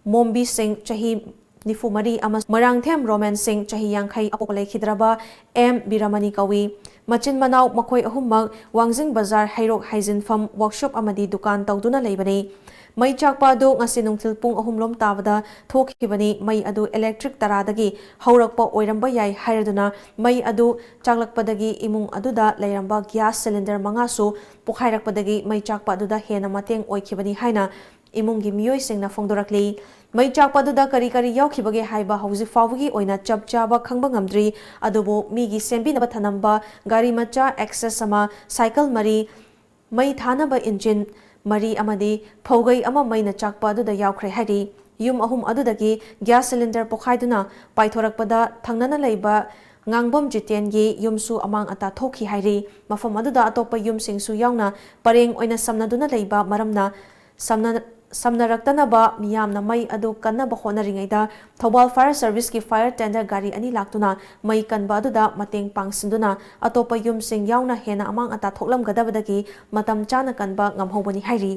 ꯃꯣꯝꯕꯤꯁꯤꯡ, ꯆꯍꯤ ꯅꯤꯐꯨ ꯃꯔꯤ, ꯑꯃꯁꯨꯡ ꯃꯣꯏꯔꯥꯡꯊꯦꯝ ꯔꯣꯃꯦꯟꯁꯤꯡ, ꯆꯍꯤ ꯌꯥꯡꯈꯩ, ꯑꯄꯣꯛꯄ ꯂꯩꯈꯤꯗ꯭ꯔꯕ ꯑꯦꯝ ꯕꯤꯔꯃꯅꯤ ꯀꯧꯏ꯫ ꯃꯆꯤꯟ ꯃꯅꯥꯎ ꯃꯈꯣꯏ ꯑꯍꯨꯝꯃꯛ ꯋꯥꯡꯖꯤꯡ ꯕꯖꯥꯔ ꯍꯩꯔꯣꯛ ꯍꯥꯏꯖꯤꯟꯐꯝ workshop ꯑꯃꯗꯤ ꯗꯨꯀꯥꯟ ꯇꯧꯗꯨꯅ ꯂꯩꯕꯅꯤ꯫ ꯃꯩ ꯆꯥꯛꯄ ꯑꯗꯨ ꯉꯁꯤ ꯅꯨꯡꯊꯤꯜ ꯄꯨꯡ ꯑꯍꯨꯝ ꯂꯣꯝ ꯇꯥꯕꯗ ꯊꯣꯛꯈꯤꯕꯅꯤ꯫ ꯃꯩ ꯑꯗꯨ electric ꯇꯔꯥꯗꯒꯤ ꯍꯧꯔꯛꯄ ꯑꯣꯏꯔꯝꯕ ꯌꯥꯏ ꯍꯥꯏꯔꯗꯨꯅ ꯃꯩ ꯑꯗꯨ ꯆꯥꯛꯂꯛꯄꯗꯒꯤ ꯏꯃꯨꯡ ꯑꯗꯨꯗ ꯂꯩꯔꯝꯕ gas cylinder ꯃꯉꯥꯁꯨ ꯄꯣꯈꯥꯏꯔꯛꯄꯗꯒꯤ ꯃꯩ ꯆꯥꯛꯄ ꯑꯗꯨꯗ ꯍꯦꯟꯅ ꯃꯇꯦꯡ ꯑꯣꯏꯈꯤꯕꯅꯤ ꯍꯥꯏꯅ ꯏꯃꯨꯡꯒꯤ ꯃꯤꯑꯣꯏꯁꯤꯡꯅ ꯐꯣꯡꯗꯣꯔꯛꯂꯤ꯫ ꯃꯩ ꯆꯥꯛꯄ ꯑꯗꯨꯗ ꯀꯔꯤ ꯀꯔꯤ ꯌꯥꯎꯈꯤꯕꯒꯦ ꯍꯥꯏꯕ ꯍꯧꯖꯤꯛ ꯐꯥꯎꯕꯒꯤ ꯑꯣꯏꯅ ꯆꯞ ꯆꯥꯕ ꯈꯪꯕ ꯉꯝꯗ꯭ꯔꯤ꯫ ꯑꯗꯨꯕꯨ ꯃꯤꯒꯤ ꯁꯦꯝꯕꯤꯅꯕ ꯊꯅꯝꯕ ꯒꯥꯔꯤ ꯃꯆꯥ Access ꯑꯃ, cycle ꯃꯔꯤ, ꯃꯩ ꯊꯥꯅꯕ engine ꯃꯔꯤ ꯑꯃꯗꯤ ꯐꯧꯒꯩ ꯑꯃ ꯃꯩꯅ ꯆꯥꯛꯄ ꯑꯗꯨꯗ ꯌꯥꯎꯈ꯭ꯔꯦ ꯍꯥꯏꯔꯤ꯫ ꯌꯨꯝ ꯑꯍꯨꯝ ꯑꯗꯨꯗꯒꯤ gas cylinder ꯄꯣꯈꯥꯏꯗꯨꯅ ꯄꯥꯏꯊꯣꯔꯛꯄꯗ ꯊꯪꯅꯅ ꯂꯩꯕ ꯉꯥꯡꯕꯝ ꯖꯤꯇꯦꯟꯒꯤ ꯌꯨꯝꯁꯨ ꯑꯃꯥꯡ ꯑꯇꯥ ꯊꯣꯛꯈꯤ ꯍꯥꯏꯔꯤ꯫ ꯃꯐꯝ ꯑꯗꯨꯗ ꯑꯇꯣꯞꯄ ꯌꯨꯝꯁꯤꯡꯁꯨ ꯌꯥꯎꯅ ꯄꯔꯦꯡ ꯑꯣꯏꯅ ꯁꯝꯅꯗꯨꯅ ꯂꯩꯕ ꯃꯔꯝꯅ ꯁꯝꯅ-, ꯁꯝꯅꯔꯛꯇꯅꯕ ꯃꯤꯌꯥꯝꯅ ꯃꯩ ꯑꯗꯨ ꯀꯟꯅꯕ ꯍꯣꯠꯅꯔꯤꯉꯩꯗ ꯊꯧꯕꯥꯜ Fire Serviceꯀꯤ fire tender ꯒꯥꯔꯤ ꯑꯅꯤ ꯂꯥꯛꯇꯨꯅ ꯃꯩ ꯀꯟꯕ ꯑꯗꯨꯗ ꯃꯇꯦꯡ ꯄꯥꯡꯁꯤꯟꯗꯨꯅ ꯑꯇꯣꯞꯄ ꯌꯨꯝꯁꯤꯡ ꯌꯥꯎꯅ ꯍꯦꯟꯅ ꯑꯃꯥꯡ ꯑꯇꯥ ꯊꯣꯛꯂꯝꯒꯗꯕꯗꯒꯤ ꯃꯇꯝ ꯆꯥꯅ ꯀꯟꯕ ꯉꯝꯍꯧꯕꯅꯤ ꯍꯥꯏꯔꯤ꯫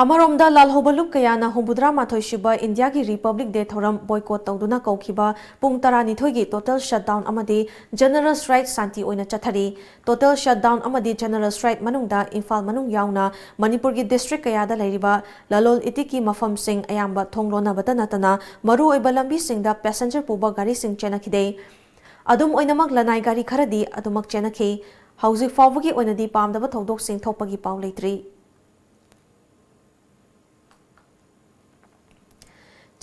ꯑꯃꯔꯣꯝꯗ, ꯂꯥꯜꯍꯧꯕ ꯂꯨꯞ ꯀꯌꯥꯅ ꯍꯨꯝꯐꯨꯇꯔꯥ ꯃꯥꯊꯣꯏ ꯁꯨꯕ ꯏꯟꯗꯤꯌꯥꯒꯤ Republic Day ꯊꯧꯔꯝ boycott ꯇꯧꯗꯨꯅ ꯀꯧꯈꯤꯕ ꯄꯨꯡ ꯇꯔꯥꯅꯤꯊꯣꯏꯒꯤ total shutdown ꯑꯃꯗꯤ general strike ꯁꯥꯟꯇꯤ ꯑꯣꯏꯅ ꯆꯠꯊꯔꯤ꯫ Total shutdown ꯑꯃꯗꯤ general strike ꯃꯅꯨꯡꯗ ꯏꯝꯐꯥꯜ ꯃꯅꯨꯡ ꯌꯥꯎꯅ ꯃꯅꯤꯄꯨꯔꯒꯤ district ꯀꯌꯥꯗ ꯂꯩꯔꯤꯕ ꯂꯂꯣꯜ ꯏꯇꯤꯛꯀꯤ ꯃꯐꯝꯁꯤꯡ ꯑꯌꯥꯝꯕ ꯊꯣꯡ ꯂꯣꯟꯅꯕꯇ ꯅꯠꯇꯅ ꯃꯔꯨꯑꯣꯏꯕ ꯂꯝꯕꯤꯁꯤꯡꯗ passenger ꯄꯨꯕ ꯒꯥꯔꯤꯁꯤꯡ ꯆꯦꯟꯅꯈꯤꯗꯦ꯫ ꯑꯗꯨꯝ ꯑꯣꯏꯅꯃꯛ, ꯂꯅꯥꯏ ꯒꯥꯔꯤ ꯈꯔꯗꯤ ꯑꯗꯨꯃꯛ ꯆꯦꯟꯅꯈꯤ꯫ ꯍꯧꯖꯤꯛ ꯐꯥꯎꯕꯒꯤ ꯑꯣꯏꯅꯗꯤ ꯄꯥꯝꯗꯕ ꯊꯧꯗꯣꯛꯁꯤꯡ ꯊꯣꯛꯄꯒꯤ ꯄꯥꯎ ꯂꯩꯇ꯭ꯔꯤ꯫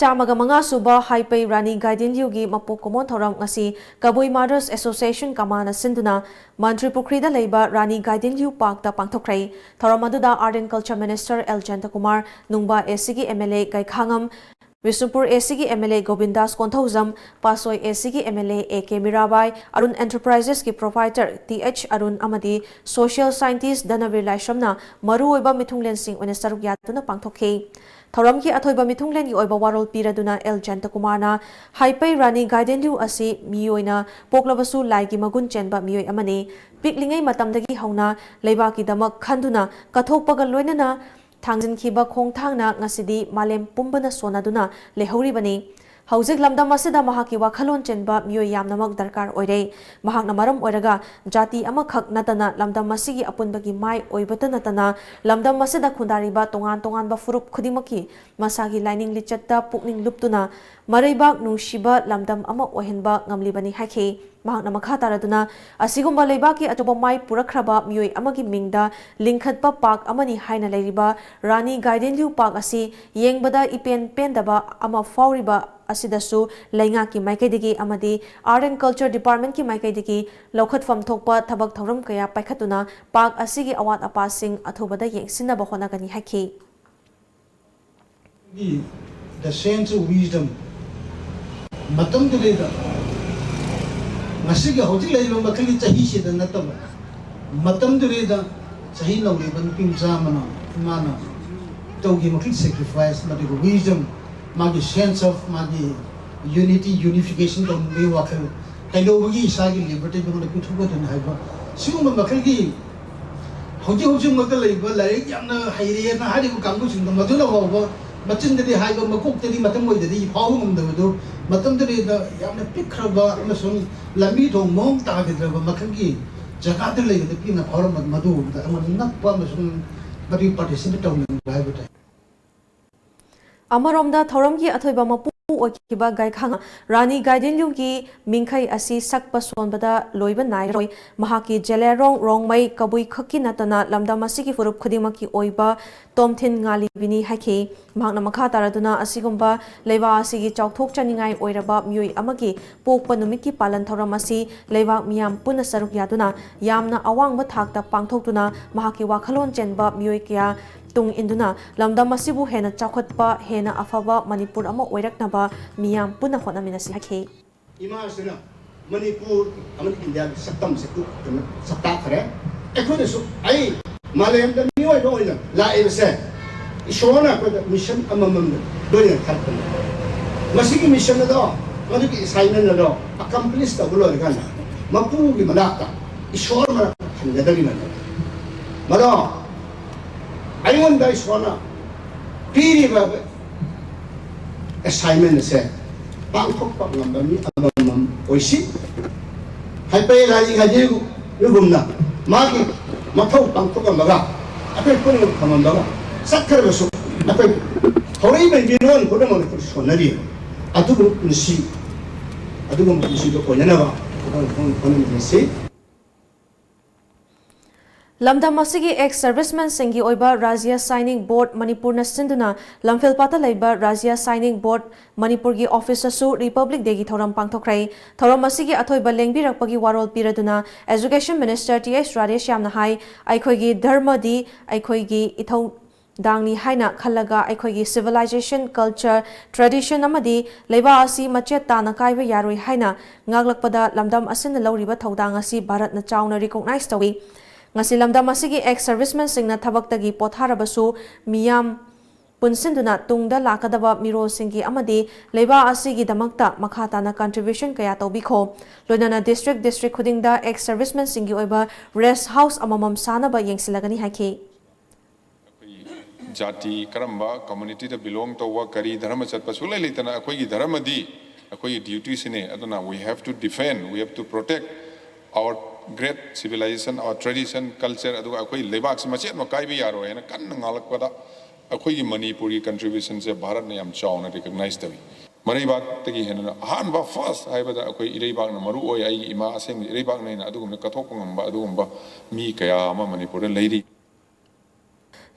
ꯆꯥꯝꯃꯒ ꯃꯉꯥ ꯁꯨꯕ ꯍꯥꯏꯄꯩ ꯔꯥꯅꯤ ꯒꯥꯏꯗꯤꯟꯂꯤꯌꯨꯒꯤ ꯃꯄꯣꯛ ꯀꯨꯝꯑꯣꯟ ꯊꯧꯔꯝ ꯉꯁꯤ ꯀꯕꯨꯏ Mothers Association ꯀꯃꯥꯅ ꯁꯤꯟꯗꯨꯅ ꯃꯟꯇ꯭ꯔꯤ ꯄꯨꯈ꯭ꯔꯤꯗ ꯂꯩꯕ ꯔꯥꯅꯤ ꯒꯥꯏꯗꯤꯟꯂꯤꯌꯨ ꯄꯥꯔꯛꯇ ꯄꯥꯡꯊꯣꯛꯈ꯭ꯔꯦ꯫ ꯊꯧꯔꯝ ꯑꯗꯨꯗ Art and Culture Minister L Jayantakumar, Nungba ACꯒꯤ MLA ꯒꯩꯈꯥꯉꯝ, ꯕꯤꯁꯅꯨꯄꯨꯔ ACꯒꯤ MLA ꯒꯣꯕꯤꯟꯗꯥꯁ ꯀꯣꯟꯊꯧꯖꯝ, ꯄꯥꯠꯁꯣꯏ ACꯒꯤ MLA A K Mirabai, Arun Enterprisesꯀꯤ proprietor ꯇꯤ ꯑꯩꯆ ꯑꯔꯨꯟ ꯑꯃꯗꯤ social scientist ꯙꯅꯕꯤꯔ ꯂꯥꯏꯁ꯭ꯔꯝꯅ ꯃꯔꯨꯑꯣꯏꯕ ꯃꯤꯊꯨꯡꯂꯦꯟꯁꯤꯡ ꯑꯣꯏꯅ ꯁꯔꯨꯛ ꯌꯥꯗꯨꯅ ꯄꯥꯡꯊꯣꯛꯈꯤ꯫ ꯊꯧꯔꯝꯒꯤ ꯑꯊꯣꯏꯕ ꯃꯤꯊꯨꯡꯂꯦꯟꯒꯤ ꯑꯣꯏꯕ ꯋꯥꯔꯣꯜ ꯄꯤꯔꯗꯨꯅ ꯑꯦꯜ ꯖꯌꯟꯇꯀꯨꯃꯥꯔꯅ ꯍꯥꯏꯄꯩ ꯔꯥꯅꯤ ꯒꯥꯏꯗꯤꯟꯂꯤꯌꯨ ꯑꯁꯤ ꯃꯤꯑꯣꯏꯅ ꯄꯣꯛꯂꯕꯁꯨ ꯂꯥꯏꯒꯤ ꯃꯒꯨꯟ ꯆꯦꯟꯕ ꯃꯤꯑꯣꯏ ꯑꯃꯅꯤ꯫ ꯄꯤꯛꯂꯤꯉꯩ ꯃꯇꯝꯗꯒꯤ ꯍꯧꯅ ꯂꯩꯕꯥꯛꯀꯤꯗꯃꯛ ꯈꯟꯗꯨꯅ ꯀꯠꯊꯣꯛꯄꯒ ꯂꯣꯏꯅꯅ ꯊꯥꯡꯖꯤꯟꯈꯤꯕ ꯈꯣꯡꯊꯥꯡꯅ ꯉꯁꯤꯗꯤ ꯃꯥꯂꯦꯝ ꯄꯨꯝꯕꯅ ꯁꯣꯟꯅꯗꯨꯅ ꯂꯩꯍꯧꯔꯤꯕꯅꯤ꯫ ꯍꯧꯖꯤꯛ ꯂꯝꯗꯝ ꯑꯁꯤꯗ ꯃꯍꯥꯛꯀꯤ ꯋꯥꯈꯜꯂꯣꯟ ꯆꯦꯟꯕ ꯃꯤꯑꯣꯏ ꯌꯥꯝꯅꯃꯛ ꯗꯔꯀꯥꯔ ꯑꯣꯏꯔꯦ꯫ ꯃꯍꯥꯛꯅ ꯃꯔꯝ ꯑꯣꯏꯔꯒ ꯖꯥꯇꯤ ꯑꯃꯈꯛ ꯅꯠꯇꯅ ꯂꯝꯗꯝ ꯑꯁꯤꯒꯤ ꯑꯄꯨꯟꯕꯒꯤ ꯃꯥꯏ ꯑꯣꯏꯕꯇ ꯅꯠꯇꯅ ꯂꯝꯗꯝ ꯑꯁꯤꯗ ꯈꯨꯟꯗꯥꯔꯤꯕ ꯇꯣꯉꯥꯟ ꯇꯣꯉꯥꯟꯕ ꯐꯨꯔꯨꯞ ꯈꯨꯗꯤꯡꯃꯛꯀꯤ ꯃꯁꯥꯒꯤ ꯂꯥꯏꯅꯤꯡ ꯂꯤꯆꯠꯇ ꯄꯨꯛꯅꯤꯡ ꯂꯨꯞꯇꯨꯅ ꯃꯔꯩꯕꯥꯛ ꯅꯨꯡꯁꯤꯕ ꯂꯝꯗꯝ ꯑꯃ ꯑꯣꯏꯍꯟꯕ ꯉꯝꯂꯤꯕꯅꯤ ꯍꯥꯏꯈꯤ꯫ ꯃꯍꯥꯛꯅ ꯃꯈꯥ ꯇꯥꯔꯗꯨꯅ, ꯑꯁꯤꯒꯨꯝꯕ ꯂꯩꯕꯥꯛꯀꯤ ꯑꯆꯧꯕ ꯃꯥꯏ ꯄꯨꯔꯛꯈ꯭ꯔꯕ ꯃꯤꯑꯣꯏ ꯑꯃꯒꯤ ꯃꯤꯡꯗ ꯂꯤꯡꯈꯠꯄ ꯄꯥꯔꯛ ꯑꯃꯅꯤ ꯍꯥꯏꯅ ꯂꯩꯔꯤꯕ ꯔꯥꯅꯤ ꯒꯥꯏꯗꯤꯟꯂꯤꯌꯨ ꯄꯥꯔꯛ ꯑꯁꯤ ꯌꯦꯡꯕꯗ ꯏꯄꯦꯟ ꯄꯦꯟꯗꯕ ꯑꯃ ꯐꯥꯎꯔꯤꯕ ꯑꯁꯤꯗꯁꯨ ꯂꯩꯉꯥꯛꯀꯤ ꯃꯥꯏꯀꯩꯗꯒꯤ ꯑꯃꯗꯤ Art and Culture Departmentꯀꯤ ꯃꯥꯏꯀꯩꯗꯒꯤ ꯂꯧꯈꯠꯐꯝ ꯊꯣꯛꯄ ꯊꯕꯛ ꯊꯧꯔꯝ ꯀꯌꯥ ꯄꯥꯏꯈꯠꯇꯨꯅ ꯄꯥꯔꯛ ꯑꯁꯤꯒꯤ ꯑꯋꯥꯠ ꯑꯄꯥꯁꯤꯡ ꯑꯊꯨꯕꯗ ꯌꯦꯡꯁꯤꯟꯅꯕ ꯍꯣꯠꯅꯒꯅꯤ ꯍꯥꯏꯈꯤ꯫ The Sands of Wisdom, ꯃꯇꯝꯗꯨꯗꯩꯗ, ꯉꯁꯤꯒꯤ ꯍꯧꯖꯤꯛ ꯂꯩꯔꯤꯕ ꯃꯈꯜꯒꯤ ꯆꯍꯤꯁꯤꯗ ꯅꯠꯇꯕ, ꯃꯇꯝꯗꯨꯗꯩꯗ ꯆꯍꯤ ꯅꯧꯔꯤꯕ ꯅꯨꯄꯤ ꯃꯆꯥ ꯑꯃꯅ, ꯏꯃꯥꯅ ꯇꯧꯈꯤꯕ ꯃꯈꯩ sacrifice, ꯃꯗꯨꯒꯤ wisdom, ꯃꯥꯒꯤ sense of, ꯃꯥꯒꯤ unity, unification ꯇꯧꯅꯤꯡꯕꯒꯤ ꯋꯥꯈꯜ, ꯀꯩꯗꯧꯕꯒꯤ ꯏꯁꯥꯒꯤ liberty ꯃꯉꯣꯟꯗ ꯄꯤꯊꯣꯛꯀꯗꯣꯏꯅꯣ ꯍꯥꯏꯕ, ꯁꯤꯒꯨꯝꯕ ꯃꯈꯜꯒꯤ ꯍꯧꯖꯤꯛ ꯍꯧꯖꯤꯛꯃꯛꯇ ꯂꯩꯕ ꯂꯥꯏꯔꯤꯛ ꯌꯥꯝꯅ ꯍꯩꯔꯦꯅ ꯍꯥꯏꯔꯤꯕ ꯀꯥꯡꯕꯨꯁꯤꯡꯗꯣ, ꯃꯗꯨꯅ ꯐꯥꯎꯕ ꯃꯆꯤꯟꯗꯗꯤ ꯍꯥꯏꯕ, ꯃꯀꯣꯛꯇꯗꯤ ꯃꯇꯝ ꯑꯣꯏꯗꯗꯤ ꯐꯥꯎꯕ ꯉꯝꯗꯕꯗꯨ, ꯃꯇꯝꯗꯨꯗ ꯌꯥꯝꯅ ꯄꯤꯛꯈ꯭ꯔꯕ ꯑꯃꯁꯨꯡ ꯂꯝꯕꯤ ꯊꯣꯡ ꯃꯑꯣꯡ ꯇꯥꯈꯤꯗ꯭ꯔꯕ ꯃꯈꯜꯒꯤ ꯖꯒꯥꯗ ꯂꯩꯕ ꯅꯨꯄꯤ ꯑꯃꯅ ꯐꯥꯎꯔꯝꯕ ꯃꯗꯨ ꯎꯕꯗ ꯑꯩꯉꯣꯟꯗ ꯉꯛꯄ ꯑꯃꯁꯨꯡ ꯃꯗꯨꯒꯤ participate ꯇꯧꯅꯤꯡꯕ ꯍꯥꯏꯕ ꯇꯥꯏ꯫ ꯑꯃꯔꯣꯝꯗ ꯊꯧꯔꯝꯒꯤ ꯑꯊꯣꯏꯕ ꯃꯄꯨ ꯑꯣꯏꯈꯤꯕ ꯒꯥꯏꯈꯥꯉ ꯔꯥꯅꯤ ꯒꯥꯏꯗꯤꯟꯂꯤꯌꯨꯒꯤ ꯃꯤꯡꯈꯩ ꯑꯁꯤ ꯁꯛꯄ ꯁꯣꯟꯕꯗ ꯂꯣꯏꯕ ꯅꯥꯏꯔꯣꯏ꯫ ꯃꯍꯥꯛꯀꯤ ꯖꯦꯂꯦꯔꯣꯡ, ꯔꯣꯡꯃꯩ, ꯀꯕꯨꯏ ꯈꯛꯀꯤ ꯅꯠꯇꯅ ꯂꯝꯗꯝ ꯑꯁꯤꯒꯤ ꯐꯨꯔꯨꯞ ꯈꯨꯗꯤꯡꯃꯛꯀꯤ ꯑꯣꯏꯕ ꯇꯣꯝꯊꯤꯟ ꯉꯥꯂꯤꯕꯤꯅꯤ ꯍꯥꯏꯈꯤ꯫ ꯃꯍꯥꯛꯅ ꯃꯈꯥ ꯇꯥꯔꯗꯨꯅ ꯑꯁꯤꯒꯨꯝꯕ ꯂꯩꯕꯥꯛ ꯑꯁꯤꯒꯤ ꯆꯥꯎꯊꯣꯛꯆꯅꯤꯡꯉꯥꯏ ꯑꯣꯏꯔꯕ ꯃꯤꯑꯣꯏ ꯑꯃꯒꯤ ꯄꯣꯛꯄ ꯅꯨꯃꯤꯠꯀꯤ ꯄꯥꯂꯟ ꯊꯧꯔꯝ ꯑꯁꯤ ꯂꯩꯕꯥꯛ ꯃꯤꯌꯥꯝ ꯄꯨꯟꯅ ꯁꯔꯨꯛ ꯌꯥꯗꯨꯅ ꯌꯥꯝꯅ ꯑꯋꯥꯡꯕ ꯊꯥꯛꯇ ꯄꯥꯡꯊꯣꯛꯇꯨꯅ ꯃꯍꯥꯛꯀꯤ ꯋꯥꯈꯜꯂꯣꯟ ꯆꯦꯟꯕ ꯃꯤꯑꯣꯏ ꯀꯌꯥ ꯇꯨꯡ ꯏꯟꯗꯨꯅ ꯂꯝꯗꯝ ꯑꯁꯤꯕꯨ ꯍꯦꯟꯅ ꯆꯥꯎꯈꯠꯄ, ꯍꯦꯟꯅ ꯑꯐꯕ ꯃꯅꯤꯄꯨꯔ ꯑꯃ ꯑꯣꯏꯔꯛꯅꯕ ꯃꯤꯌꯥꯝ ꯄꯨꯟꯅ ꯍꯣꯠꯅꯃꯤꯟꯅꯁꯤ ꯍꯥꯏꯈꯤ꯫ ꯏꯃꯥꯁꯤꯅ ꯃꯅꯤꯄꯨꯔ ꯑꯃꯗꯤ ꯏꯟꯗꯤꯌꯥꯒꯤ ꯁꯛꯇꯝꯁꯦ ꯎꯠꯇꯅ ꯁꯛꯇꯥꯛꯈ꯭ꯔꯦ꯫ ꯑꯩꯈꯣꯏꯅꯁꯨ, ꯑꯩ ꯃꯥꯂꯦꯝꯗ ꯃꯤꯑꯣꯏꯕ ꯑꯣꯏꯅ ꯂꯥꯛꯏꯕꯁꯦ, ꯏꯁꯣꯔꯅ ꯑꯩꯈꯣꯏꯗ mission ꯑꯃꯃꯝ ꯂꯣꯏꯅ ꯊꯥꯔꯛꯄꯅꯤ꯫ ꯃꯁꯤꯒꯤ mission ꯑꯗꯣ, ꯃꯗꯨꯒꯤ assignment ꯑꯗꯣ accomplish ꯇꯧꯕ ꯂꯣꯏꯔꯀꯥꯟꯗ ꯃꯄꯨꯒꯤ ꯃꯅꯥꯛꯇ, ꯏꯁꯣꯔ ꯃꯅꯥꯛꯇ ꯍꯟꯒꯗꯧꯔꯤꯕꯅꯤ꯫ ꯃꯗꯣ ꯑꯩꯉꯣꯟꯗ ꯏꯁꯣꯔꯅ ꯄꯤꯔꯤꯕ assignment ꯑꯁꯦ ꯄꯥꯡꯊꯣꯛꯄ ꯉꯝꯕ ꯃꯤ ꯑꯃꯃꯝ ꯑꯣꯏꯁꯤ꯫ ꯍꯥꯏꯄꯩ ꯂꯥꯏꯅꯤꯡ ꯍꯥꯏꯖꯔꯤꯕꯒꯨꯝꯅ ꯃꯥꯒꯤ ꯃꯊꯧ ꯄꯥꯡꯊꯣꯛꯂꯝꯃꯒ ꯑꯩꯈꯣꯏ ꯄꯨꯝꯅꯃꯛ ꯊꯝꯃꯝꯃꯒ ꯆꯠꯈ꯭ꯔꯕꯁꯨ, ꯑꯩꯈꯣꯏ ꯍꯧꯔꯛꯏꯕ ꯃꯤꯔꯣꯟ ꯄꯨꯝꯅꯃꯛ ꯑꯩꯈꯣꯏ ꯁꯣꯟꯅꯔꯤ꯫ ꯑꯗꯨꯕꯨ ꯄꯨꯟꯁꯤ, ꯑꯗꯨꯒꯨꯝꯕ ꯄꯨꯟꯁꯤꯗꯣ ꯑꯣꯏꯅꯅꯕ ꯑꯩꯈꯣꯏ ꯍꯣꯠꯅꯃꯤꯟꯅꯁꯤ꯫ ꯂꯝꯗꯝ ꯑꯁꯤꯒꯤ ex servicemenꯁꯤꯡꯒꯤ ꯑꯣꯏꯕ ꯔꯥꯖ꯭ꯌ signing board ꯃꯅꯤꯄꯨꯔꯅ ꯁꯤꯟꯗꯨꯅ ꯂꯝꯐꯦꯜꯄꯥꯠꯇ ꯂꯩꯕ ꯔꯥꯖ꯭ꯌ signing board ꯃꯅꯤꯄꯨꯔꯒꯤ officeꯇꯁꯨ Republic Dayꯒꯤ ꯊꯧꯔꯝ ꯄꯥꯡꯊꯣꯛꯈ꯭ꯔꯦ꯫ ꯊꯧꯔꯝ ꯑꯁꯤꯒꯤ ꯑꯊꯣꯏꯕ ꯂꯦꯡꯕꯤꯔꯛꯄꯒꯤ ꯋꯥꯔꯣꯜ ꯄꯤꯔꯗꯨꯅ Education Minister ꯇꯤ ꯑꯩꯆ ꯔꯥꯙꯦꯁ꯭ꯌꯥꯝꯅ ꯍꯥꯏ, ꯑꯩꯈꯣꯏꯒꯤ ꯙꯔꯃꯗꯤ ꯑꯩꯈꯣꯏꯒꯤ ꯏꯊꯧꯗꯥꯡꯅꯤ ꯍꯥꯏꯅ ꯈꯜꯂꯒ ꯑꯩꯈꯣꯏꯒꯤ civilization, culture, tradition ꯑꯃꯗꯤ ꯂꯩꯕꯥꯛ ꯑꯁꯤ ꯃꯆꯦꯠ ꯇꯥꯅ ꯀꯥꯏꯕ ꯌꯥꯔꯣꯏ ꯍꯥꯏꯅ ꯉꯥꯛꯂꯛꯄꯗ ꯂꯝꯗꯝ ꯑꯁꯤꯅ ꯂꯧꯔꯤꯕ ꯊꯧꯗꯥꯡ ꯑꯁꯤ ꯚꯥꯔꯠꯅ ꯆꯥꯎꯅ recognize ꯇꯧꯏ꯫ ꯉꯁꯤ ꯂꯝꯗꯝ ꯑꯁꯤꯒꯤ ex servicemenꯁꯤꯡꯅ ꯊꯕꯛꯇꯒꯤ ꯄꯣꯊꯥꯔꯕꯁꯨ ꯃꯤꯌꯥꯝ ꯄꯨꯟꯁꯤꯟꯗꯨꯅ ꯇꯨꯡꯗ ꯂꯥꯛꯀꯗꯕ ꯃꯤꯔꯣꯜꯁꯤꯡꯒꯤ ꯑꯃꯗꯤ ꯂꯩꯕꯥꯛ ꯑꯁꯤꯒꯤꯗꯃꯛꯇ ꯃꯈꯥ ꯇꯥꯅ contribution ꯀꯌꯥ ꯇꯧꯕꯤꯈꯣ꯫ ꯂꯣꯏꯅꯅ district district ꯈꯨꯗꯤꯡꯗ ex servicemenꯁꯤꯡꯒꯤ ꯑꯣꯏꯕ rest house ꯑꯃꯃꯝ ꯁꯥꯅꯕ ꯌꯦꯡꯁꯤꯜꯂꯒꯅꯤ ꯍꯥꯏꯈꯤ꯫ ꯑꯩꯈꯣꯏ ꯖꯥꯇꯤ ꯀꯔꯝꯕ communityꯗ belong ꯇꯧꯕ, ꯀꯔꯤ ꯙꯔꯃ ꯆꯠꯄ ꯁꯨꯡꯂꯩ ꯂꯩꯇꯅ ꯑꯩꯈꯣꯏꯒꯤ ꯙꯔꯃꯗꯤ ꯑꯩꯈꯣꯏꯒꯤ dutyꯁꯤꯅꯦ꯫ ꯑꯗꯨꯅ we have to defend, we have to protect our great civilization, our tradition, culture, ꯑꯗꯨꯒ ꯑꯩꯈꯣꯏ ꯂꯩꯕꯥꯛꯁꯤ ꯃꯆꯦꯠ ꯑꯃ ꯀꯥꯏꯕ ꯌꯥꯔꯣꯏ ꯍꯥꯏꯅ ꯀꯟꯅ ꯉꯥꯡꯂꯛꯄꯗ ꯑꯩꯈꯣꯏꯒꯤ ꯃꯅꯤꯄꯨꯔꯒꯤ contributionꯁꯦ ꯚꯥꯔꯠꯅ ꯌꯥꯝ ꯆꯥꯎꯅ recognize ꯇꯧꯏ꯫ ꯃꯔꯩꯕꯥꯛꯇꯒꯤ ꯍꯦꯟꯅ ꯑꯍꯥꯟꯕ first ꯍꯥꯏꯕꯗ ꯑꯩꯈꯣꯏ ꯏꯔꯩꯕꯥꯛꯅ ꯃꯔꯨ ꯑꯣꯏ, ꯑꯩꯒꯤ ꯏꯃꯥ ꯑꯁꯦꯡꯕ ꯏꯔꯩꯕꯥꯛꯅ ꯍꯦꯟꯅ ꯑꯗꯨꯒꯨꯝꯕ ꯀꯠꯊꯣꯛꯄ ꯉꯝꯕ ꯑꯗꯨꯒꯨꯝꯕ ꯃꯤ ꯀꯌꯥ ꯑꯃ ꯃꯅꯤꯄꯨꯔꯗ ꯂꯩꯔꯤ꯫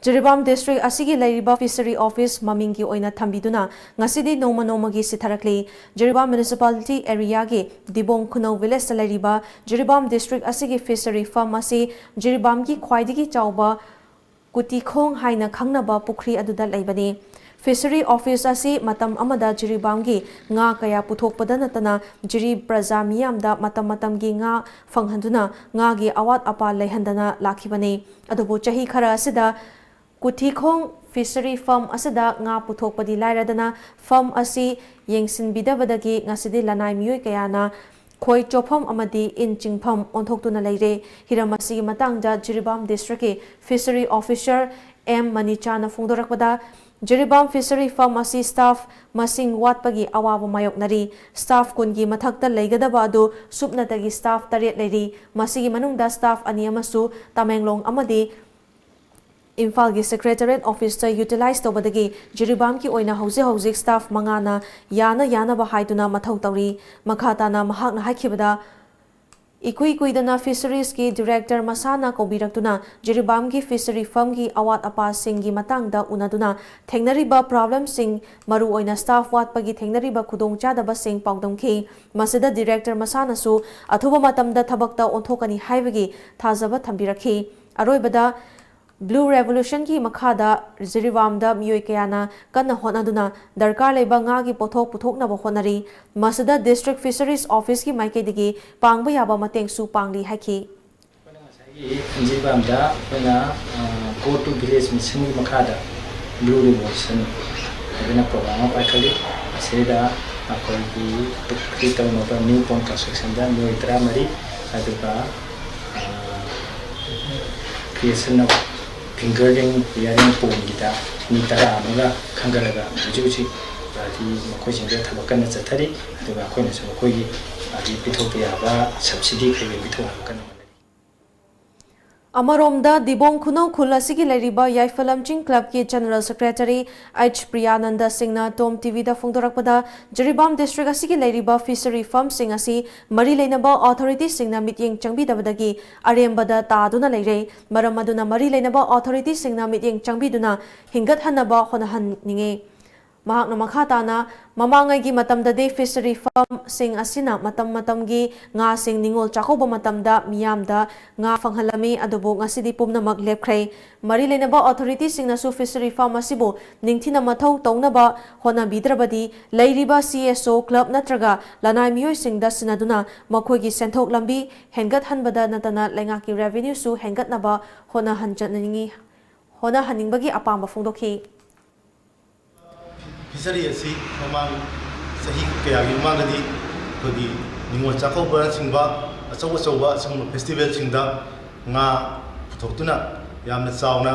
ꯖꯤꯔꯤꯕꯥꯝ district ꯑꯁꯤꯒꯤ ꯂꯩꯔꯤꯕ fishery office ꯃꯃꯤꯡꯒꯤ ꯑꯣꯏꯅ ꯊꯝꯕꯤꯗꯨꯅ ꯉꯁꯤꯗꯤ ꯅꯣꯡꯃ ꯅꯣꯡꯃꯒꯤ ꯁꯤꯊꯔꯛꯂꯤ꯫ ꯖꯤꯔꯤꯕꯥꯝ municipality areaꯒꯤ ꯗꯤꯕꯣꯡ ꯈꯨꯅꯧ villageꯇ ꯂꯩꯔꯤꯕ ꯖꯤꯔꯤꯕꯥꯝ district ꯑꯁꯤꯒꯤ fishery farm ꯑꯁꯤ ꯖꯤꯔꯤꯕꯥꯝꯒꯤ ꯈ꯭ꯋꯥꯏꯗꯒꯤ ꯆꯥꯎꯕ ꯀꯨꯇꯤꯈꯣꯡ ꯍꯥꯏꯅ ꯈꯪꯅꯕ ꯄꯨꯈ꯭ꯔꯤ ꯑꯗꯨꯗ ꯂꯩꯕꯅꯤ꯫ Fishery office ꯑꯁꯤ ꯃꯇꯝ ꯑꯃꯗ ꯖꯤꯔꯤꯕꯥꯝꯒꯤ ꯉꯥ ꯀꯌꯥ ꯄꯨꯊꯣꯛꯄꯗ ꯅꯠꯇꯅ ꯖꯤꯔꯤ ꯄ꯭ꯔꯖꯥ ꯃꯤꯌꯥꯝꯗ ꯃꯇꯝ ꯃꯇꯝꯒꯤ ꯉꯥ ꯐꯪꯍꯟꯗꯨꯅ ꯉꯥꯒꯤ ꯑꯋꯥꯠ ꯑꯄꯥ ꯂꯩꯍꯟꯗꯅ ꯂꯥꯛꯈꯤꯕꯅꯤ꯫ ꯑꯗꯨꯕꯨ ꯆꯍꯤ ꯈꯔ ꯑꯁꯤꯗ ꯀꯨꯊꯤꯈꯣꯡ fishery farm ꯑꯁꯤꯗ ꯉꯥ ꯄꯨꯊꯣꯛꯄꯗꯤ ꯂꯥꯏꯔꯗꯅ farm ꯑꯁꯤ ꯌꯦꯡꯁꯤꯟꯕꯤꯗꯕꯗꯒꯤ ꯉꯁꯤꯗꯤ ꯂꯅꯥꯏ ꯃꯤꯑꯣꯏ ꯀꯌꯥꯅ ꯈꯣꯏ ꯆꯣꯞꯐꯝ ꯑꯃꯗꯤ ꯏꯟ ꯆꯤꯡꯐꯝ ꯑꯣꯟꯊꯣꯛꯇꯨꯅ ꯂꯩꯔꯦ꯫ ꯍꯤꯔꯝ ꯑꯁꯤꯒꯤ ꯃꯇꯥꯡꯗ ꯖꯤꯔꯤꯕꯥꯝ districtꯀꯤ fishery officer ꯑꯦꯝ ꯃꯅꯤꯆꯥꯅ ꯐꯣꯡꯗꯣꯔꯛꯄꯗ, ꯖꯤꯔꯤꯕꯥꯝ fishery farm ꯑꯁꯤ staff ꯃꯁꯤꯡ ꯋꯥꯠꯄꯒꯤ ꯑꯋꯥꯕ ꯃꯥꯌꯣꯛꯅꯔꯤ꯫ Staff ꯀꯨꯟꯒꯤ ꯃꯊꯛꯇ ꯂꯩꯒꯗꯕ ꯑꯗꯨ ꯁꯨꯞꯅꯇꯒꯤ staff ꯇꯔꯦꯠ ꯂꯩꯔꯤ꯫ ꯃꯁꯤꯒꯤ ꯃꯅꯨꯡꯗ staff ꯑꯅꯤ ꯑꯃꯁꯨ ꯇꯃꯦꯡꯂꯣꯡ ꯑꯃꯗꯤ ꯏꯝꯐꯥꯜꯒꯤ secretariat officeꯇ utilize ꯇꯧꯕꯗꯒꯤ ꯖꯤꯔꯤꯕꯥꯝꯒꯤ ꯑꯣꯏꯅ ꯍꯧꯖꯤꯛ ꯍꯧꯖꯤꯛ staff ꯃꯉꯥꯅ ꯌꯥꯅ ꯌꯥꯅꯕ ꯍꯥꯏꯗꯨꯅ ꯃꯊꯧ ꯇꯧꯔꯤ꯫ ꯃꯈꯥ ꯇꯥꯅ ꯃꯍꯥꯛꯅ ꯍꯥꯏꯈꯤꯕꯗ, ꯏꯀꯨꯏ ꯀꯨꯏꯗꯅ fisheries ꯀꯤ director ꯃꯁꯥꯅ ꯀꯧꯕꯤꯔꯛꯇꯨꯅ ꯖꯤꯔꯤꯕꯥꯝꯒꯤ fishery farm ꯒꯤ ꯑꯋꯥꯠ ꯑꯄꯥꯁꯤꯡꯒꯤ ꯃꯇꯥꯡꯗ ꯎꯅꯗꯨꯅ ꯊꯦꯡꯅꯔꯤꯕ problem ꯁꯤꯡ, ꯃꯔꯨꯑꯣꯏꯅ staff ꯋꯥꯠꯄꯒꯤ ꯊꯦꯡꯅꯔꯤꯕ ꯈꯨꯗꯣꯡꯆꯥꯗꯕꯁꯤꯡ ꯄꯥꯎꯗꯝꯈꯤ꯫ ꯃꯁꯤꯗ director ꯃꯁꯥꯅꯁꯨ ꯑꯊꯨꯕ ꯃꯇꯝꯗ ꯊꯕꯛꯇ ꯑꯣꯟꯊꯣꯛꯀꯅꯤ ꯍꯥꯏꯕꯒꯤ ꯊꯥꯖꯕ ꯊꯝꯕꯤꯔꯛꯈꯤ꯫ ꯑꯔꯣꯏꯕꯗ, Blue Revolution ꯒꯤ ꯃꯈꯥꯗ ꯖꯤꯔꯤꯕꯥꯝꯗ ꯃꯤꯑꯣꯏ ꯀꯌꯥꯅ ꯀꯟꯅ ꯍꯣꯠꯅꯗꯨꯅ ꯗꯔꯀꯥꯔ ꯂꯩꯕ ꯉꯥꯒꯤ ꯄꯣꯠꯊꯣꯛ ꯄꯨꯊꯣꯛꯅꯕ ꯍꯣꯠꯅꯔꯤ꯫ ꯃꯁꯤꯗ district fisheries office ꯀꯤ ꯃꯥꯏꯀꯩꯗꯒꯤ ꯄꯥꯡꯕ ꯌꯥꯕ ꯃꯇꯦꯡꯁꯨ ꯄꯥꯡꯂꯤ ꯍꯥꯏꯈꯤ꯫ ꯑꯩꯈꯣꯏꯅ ꯉꯁꯥꯏ ꯖꯤꯔꯤꯕꯥꯝꯗ ꯑꯩꯈꯣꯏꯅ ꯒꯣ ꯇꯨ ꯚꯤꯂꯦꯖ ꯃꯤꯁꯟꯒꯤ ꯃꯈꯥꯗ ꯕ꯭ꯂꯨ ꯔꯤꯚꯣꯂꯨꯁꯟ ꯍꯥꯏꯗꯅ ꯄ꯭ꯔꯣꯒ꯭ꯔꯥꯝ ꯑꯃ ꯄꯥꯏꯈꯠꯂꯤ꯫ ꯃꯁꯤꯗ ꯑꯩꯈꯣꯏꯒꯤ ꯄꯨꯈ꯭ꯔꯤ ꯇꯧꯅꯕ ꯅ꯭ꯌꯨ ꯄꯣꯟ ꯀꯟꯁꯇ꯭ꯔꯛꯁꯟꯗ ꯃꯤꯑꯣꯏ ꯇꯔꯥꯃꯔꯤ, ꯑꯗꯨꯒ creation of finger ring earring ꯄꯣꯟꯒꯤꯗ ꯃꯤ ꯇꯔꯥ ꯑꯃꯒ ꯈꯟꯒꯠꯂꯒ ꯍꯧꯖꯤꯛ ꯍꯧꯖꯤꯛ ꯍꯥꯏꯗꯤ ꯃꯈꯣꯏꯁꯤꯡꯗ ꯊꯕꯛ ꯀꯟꯅ ꯆꯠꯊꯔꯤ꯫ ꯑꯗꯨꯒ ꯑꯩꯈꯣꯏꯅꯁꯨ ꯃꯈꯣꯏꯒꯤ ꯍꯥꯏꯗꯤ ꯄꯤꯊꯣꯛꯄ ꯌꯥꯕ ꯁꯕꯁꯤꯗꯤ ꯀꯩꯀꯩ ꯄꯤꯊꯣꯛꯅꯕ ꯀꯟꯅ ꯍꯣꯠꯅꯔꯤ꯫ ꯑꯃꯔꯣꯝꯗ, ꯗꯤꯕꯣꯡ ꯈꯨꯅꯧ ꯈꯨꯜ ꯑꯁꯤꯒꯤ ꯂꯩꯔꯤꯕ ꯌꯥꯏꯐꯂꯝ ꯆꯤꯡ ꯀ꯭ꯂꯕꯀꯤ ꯖꯦꯅꯔꯦꯜ ꯁꯦꯀ꯭ꯔꯦꯇꯔꯤ ꯑꯩꯆ ꯄ꯭ꯔꯤꯌꯥꯅꯟꯗ ꯁꯤꯡꯅ ꯇꯣꯝ ꯇꯤꯚꯤꯗ ꯐꯣꯡꯗꯣꯔꯛꯄꯗ, ꯖꯤꯔꯤꯕꯥꯝ ꯗꯤꯁꯇ꯭ꯔꯤꯛ ꯑꯁꯤꯒꯤ ꯂꯩꯔꯤꯕ ꯐꯤꯁꯔꯤ ꯐꯥꯔꯝꯁꯤꯡ ꯑꯁꯤ ꯃꯔꯤ ꯂꯩꯅꯕ ꯑꯣꯊꯣꯔꯤꯇꯤꯁꯤꯡꯅ ꯃꯤꯠꯌꯦꯡ ꯆꯪꯕꯤꯗꯕꯗꯒꯤ ꯑꯔꯦꯝꯕꯗ ꯇꯥꯗꯨꯅ ꯂꯩꯔꯦ꯫ ꯃꯔꯝ ꯑꯗꯨꯅ ꯃꯔꯤ ꯂꯩꯅꯕ ꯑꯣꯊꯣꯔꯤꯇꯤꯁꯤꯡꯅ ꯃꯤꯠꯌꯦꯡ ꯆꯪꯕꯤꯗꯨꯅ ꯍꯤꯡꯒꯠꯍꯟꯅꯕ ꯍꯣꯠꯅꯍꯟꯅꯤꯡꯉꯤ꯫ ꯃꯍꯥꯛꯅ ꯃꯈꯥ ꯇꯥꯅ, ꯃꯃꯥꯡꯉꯩꯒꯤ ꯃꯇꯝꯗꯗꯤ ꯐꯤꯁꯔꯤ ꯐꯥꯔꯝꯁꯤꯡ ꯑꯁꯤꯅ ꯃꯇꯝ ꯃꯇꯝꯒꯤ ꯉꯥꯁꯤꯡ ꯅꯤꯉꯣꯜ ꯆꯥꯛꯀꯧꯕ ꯃꯇꯝꯗ ꯃꯤꯌꯥꯝꯗ ꯉꯥ ꯐꯪꯍꯜꯂꯝꯃꯤ, ꯑꯗꯨꯕꯨ ꯉꯁꯤꯗꯤ ꯄꯨꯝꯅꯃꯛ ꯂꯦꯞꯈ꯭ꯔꯦ꯫ ꯃꯔꯤ ꯂꯩꯅꯕ ꯑꯣꯊꯣꯔꯤꯇꯤꯁꯤꯡꯅꯁꯨ ꯐꯤꯁꯔꯤ ꯐꯥꯔꯝ ꯑꯁꯤꯕꯨ ꯅꯤꯡꯊꯤꯅ ꯃꯊꯧ ꯇꯧꯅꯕ ꯍꯣꯠꯅꯕꯤꯗ꯭ꯔꯕꯗꯤ ꯂꯩꯔꯤꯕ ꯁꯤ ꯑꯦꯁ ꯑꯣ ꯀ꯭ꯂꯕ ꯅꯠꯇ꯭ꯔꯒ ꯂꯅꯥꯏ ꯃꯤꯑꯣꯏꯁꯤꯡꯗ ꯁꯤꯟꯅꯗꯨꯅ ꯃꯈꯣꯏꯒꯤ ꯁꯦꯟꯊꯣꯛ ꯂꯝꯕꯤ ꯍꯦꯟꯒꯠꯍꯟꯕꯗ ꯅꯠꯇꯅ ꯂꯩꯉꯥꯛꯀꯤ ꯔꯦꯚꯤꯅ꯭ꯌꯨꯁꯨ ꯍꯦꯟꯒꯠꯅꯕ ꯍꯣꯠꯅꯍꯟꯖꯅꯤꯡꯉꯤ, ꯍꯣꯠꯅꯍꯟꯅꯤꯡꯕꯒꯤ ꯑꯄꯥꯝꯕ ꯐꯣꯡꯗꯣꯛꯈꯤ꯫ ꯐꯤꯁꯔꯤ ꯑꯁꯤ ꯃꯃꯥꯡ ꯆꯍꯤ ꯀꯌꯥꯒꯤ ꯃꯃꯥꯡꯗꯗꯤ ꯑꯩꯈꯣꯏꯒꯤ ꯅꯤꯉꯣꯜ ꯆꯥꯛꯀꯧꯕꯅꯆꯤꯡꯕ ꯑꯆꯧ ꯑꯆꯧꯕ ꯑꯁꯤꯒꯨꯝꯕ ꯐꯦꯁꯇꯤꯚꯦꯜꯁꯤꯡꯗ ꯉꯥ ꯄꯨꯊꯣꯛꯇꯨꯅ ꯌꯥꯝꯅ ꯆꯥꯎꯅ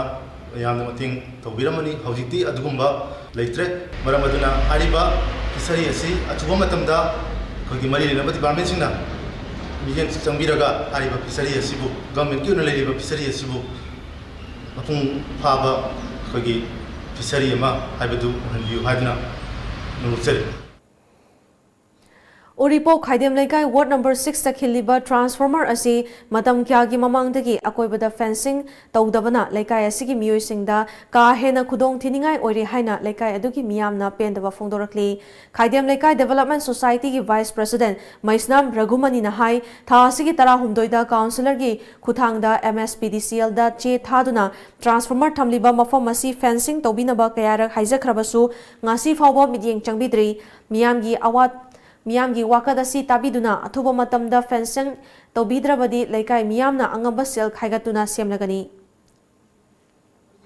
ꯌꯥꯝꯅ ꯃꯇꯦꯡ ꯇꯧꯕꯤꯔꯝꯕꯅꯤ꯫ ꯍꯧꯖꯤꯛꯇꯤ ꯑꯗꯨꯒꯨꯝꯕ ꯂꯩꯇ꯭ꯔꯦ꯫ ꯃꯔꯝ ꯑꯗꯨꯅ ꯍꯥꯏꯔꯤꯕ ꯐꯤꯁꯔꯤ ꯑꯁꯤ ꯑꯊꯨꯕ ꯃꯇꯝꯗ ꯑꯩꯈꯣꯏꯒꯤ ꯃꯔꯤ ꯂꯩꯅꯕ ꯗꯤꯄꯥꯔꯠꯃꯦꯟꯁꯤꯡꯅ ꯃꯤꯠꯌꯦꯡ ꯆꯪꯕꯤꯔꯒ ꯍꯥꯏꯔꯤꯕ ꯐꯤꯁꯔꯤ ꯑꯁꯤꯕꯨ, ꯒꯚꯔꯟꯃꯦꯟꯠꯀꯤ ꯑꯣꯏꯅ ꯂꯩꯔꯤꯕ ꯐꯤꯁꯔꯤ ꯑꯁꯤꯕꯨ ꯃꯄꯨꯡ ꯐꯥꯕ ꯑꯩꯈꯣꯏꯒꯤ ꯐꯤꯁꯔꯤ ꯑꯃ ꯍꯥꯏꯕꯗꯨ ꯑꯣꯏꯍꯟꯕꯤꯌꯨ ꯍꯥꯏꯗꯨꯅ ꯅꯣꯡꯂꯨꯛꯆꯔꯤ꯫ ꯎꯔꯤꯄꯣꯛ ꯈꯥꯏꯗꯦꯝ ꯂꯩꯀꯥꯏ ꯋꯥꯔꯗ ꯅꯝꯕꯔ ꯁꯤꯛꯁꯇ ꯈꯤꯜꯂꯤꯕ ꯇ꯭ꯔꯥꯟꯁꯐꯣꯔꯃꯔ ꯑꯁꯤ ꯃꯇꯝ ꯀꯌꯥꯒꯤ ꯃꯃꯥꯡꯗꯒꯤ ꯑꯀꯣꯏꯕꯗ ꯐꯦꯟꯁꯤꯡ ꯇꯧꯗꯕꯅ ꯂꯩꯀꯥꯏ ꯑꯁꯤꯒꯤ ꯃꯤꯑꯣꯏꯁꯤꯡꯗ ꯀꯥ ꯍꯦꯟꯅ ꯈꯨꯗꯣꯡ ꯊꯤꯅꯤꯡꯉꯥꯏ ꯑꯣꯏꯔꯦ ꯍꯥꯏꯅ ꯂꯩꯀꯥꯏ ꯑꯗꯨꯒꯤ ꯃꯤꯌꯥꯝꯅ ꯄꯦꯟꯗꯕ ꯐꯣꯡꯗꯣꯔꯛꯂꯤ꯫ ꯈꯥꯏꯗꯦꯝ ꯂꯩꯀꯥꯏ ꯗꯦꯕꯂꯞꯃꯦꯟ ꯁꯣꯁꯥꯏꯇꯤꯒꯤ ꯚꯥꯏꯁ ꯄ꯭ꯔꯁꯤꯗꯦꯟꯠ ꯃꯩꯁꯅꯥꯝ ꯔꯘꯨꯃꯅꯤꯅ ꯍꯥꯏ, ꯊꯥ ꯑꯁꯤꯒꯤ ꯇꯔꯥꯍꯨꯝꯗꯣꯏꯗ ꯀꯥꯎꯟꯁꯤꯂꯔꯒꯤ ꯈꯨꯠꯊꯥꯡꯗ ꯑꯦꯝ ꯑꯦꯁ ꯄꯤ ꯗꯤ ꯁꯤ ꯑꯦꯜꯗ ꯆꯦ ꯊꯥꯗꯨꯅ ꯇ꯭ꯔꯥꯟꯁꯐꯣꯔꯃꯔ ꯊꯝꯂꯤꯕ ꯃꯐꯝ ꯑꯁꯤ ꯐꯦꯟꯁꯤꯡ ꯇꯧꯕꯤꯅꯕ ꯀꯌꯥꯔꯛ ꯍꯥꯏꯖꯈ꯭ꯔꯕꯁꯨ ꯉꯁꯤ ꯐꯥꯎꯕ ꯃꯤꯠꯌꯦꯡ ꯆꯪꯕꯤꯗ꯭ꯔꯤ꯫ ꯃꯤꯌꯥꯝꯒꯤ ꯑꯋꯥꯠ-, ꯃꯤꯌꯥꯝꯒꯤ ꯋꯥꯀꯠ ꯑꯁꯤ ꯇꯥꯕꯤꯗꯨꯅ ꯑꯊꯨꯕ ꯃꯇꯝꯗ ꯐꯦꯟꯁꯤꯡ ꯇꯧꯕꯤꯗ꯭ꯔꯕꯗꯤ ꯂꯩꯀꯥꯏ ꯃꯤꯌꯥꯝꯅ ꯑꯉꯝꯕ ꯁꯦꯜ ꯈꯥꯏꯒꯠꯇꯨꯅ ꯁꯦꯝꯂꯒꯅꯤ꯫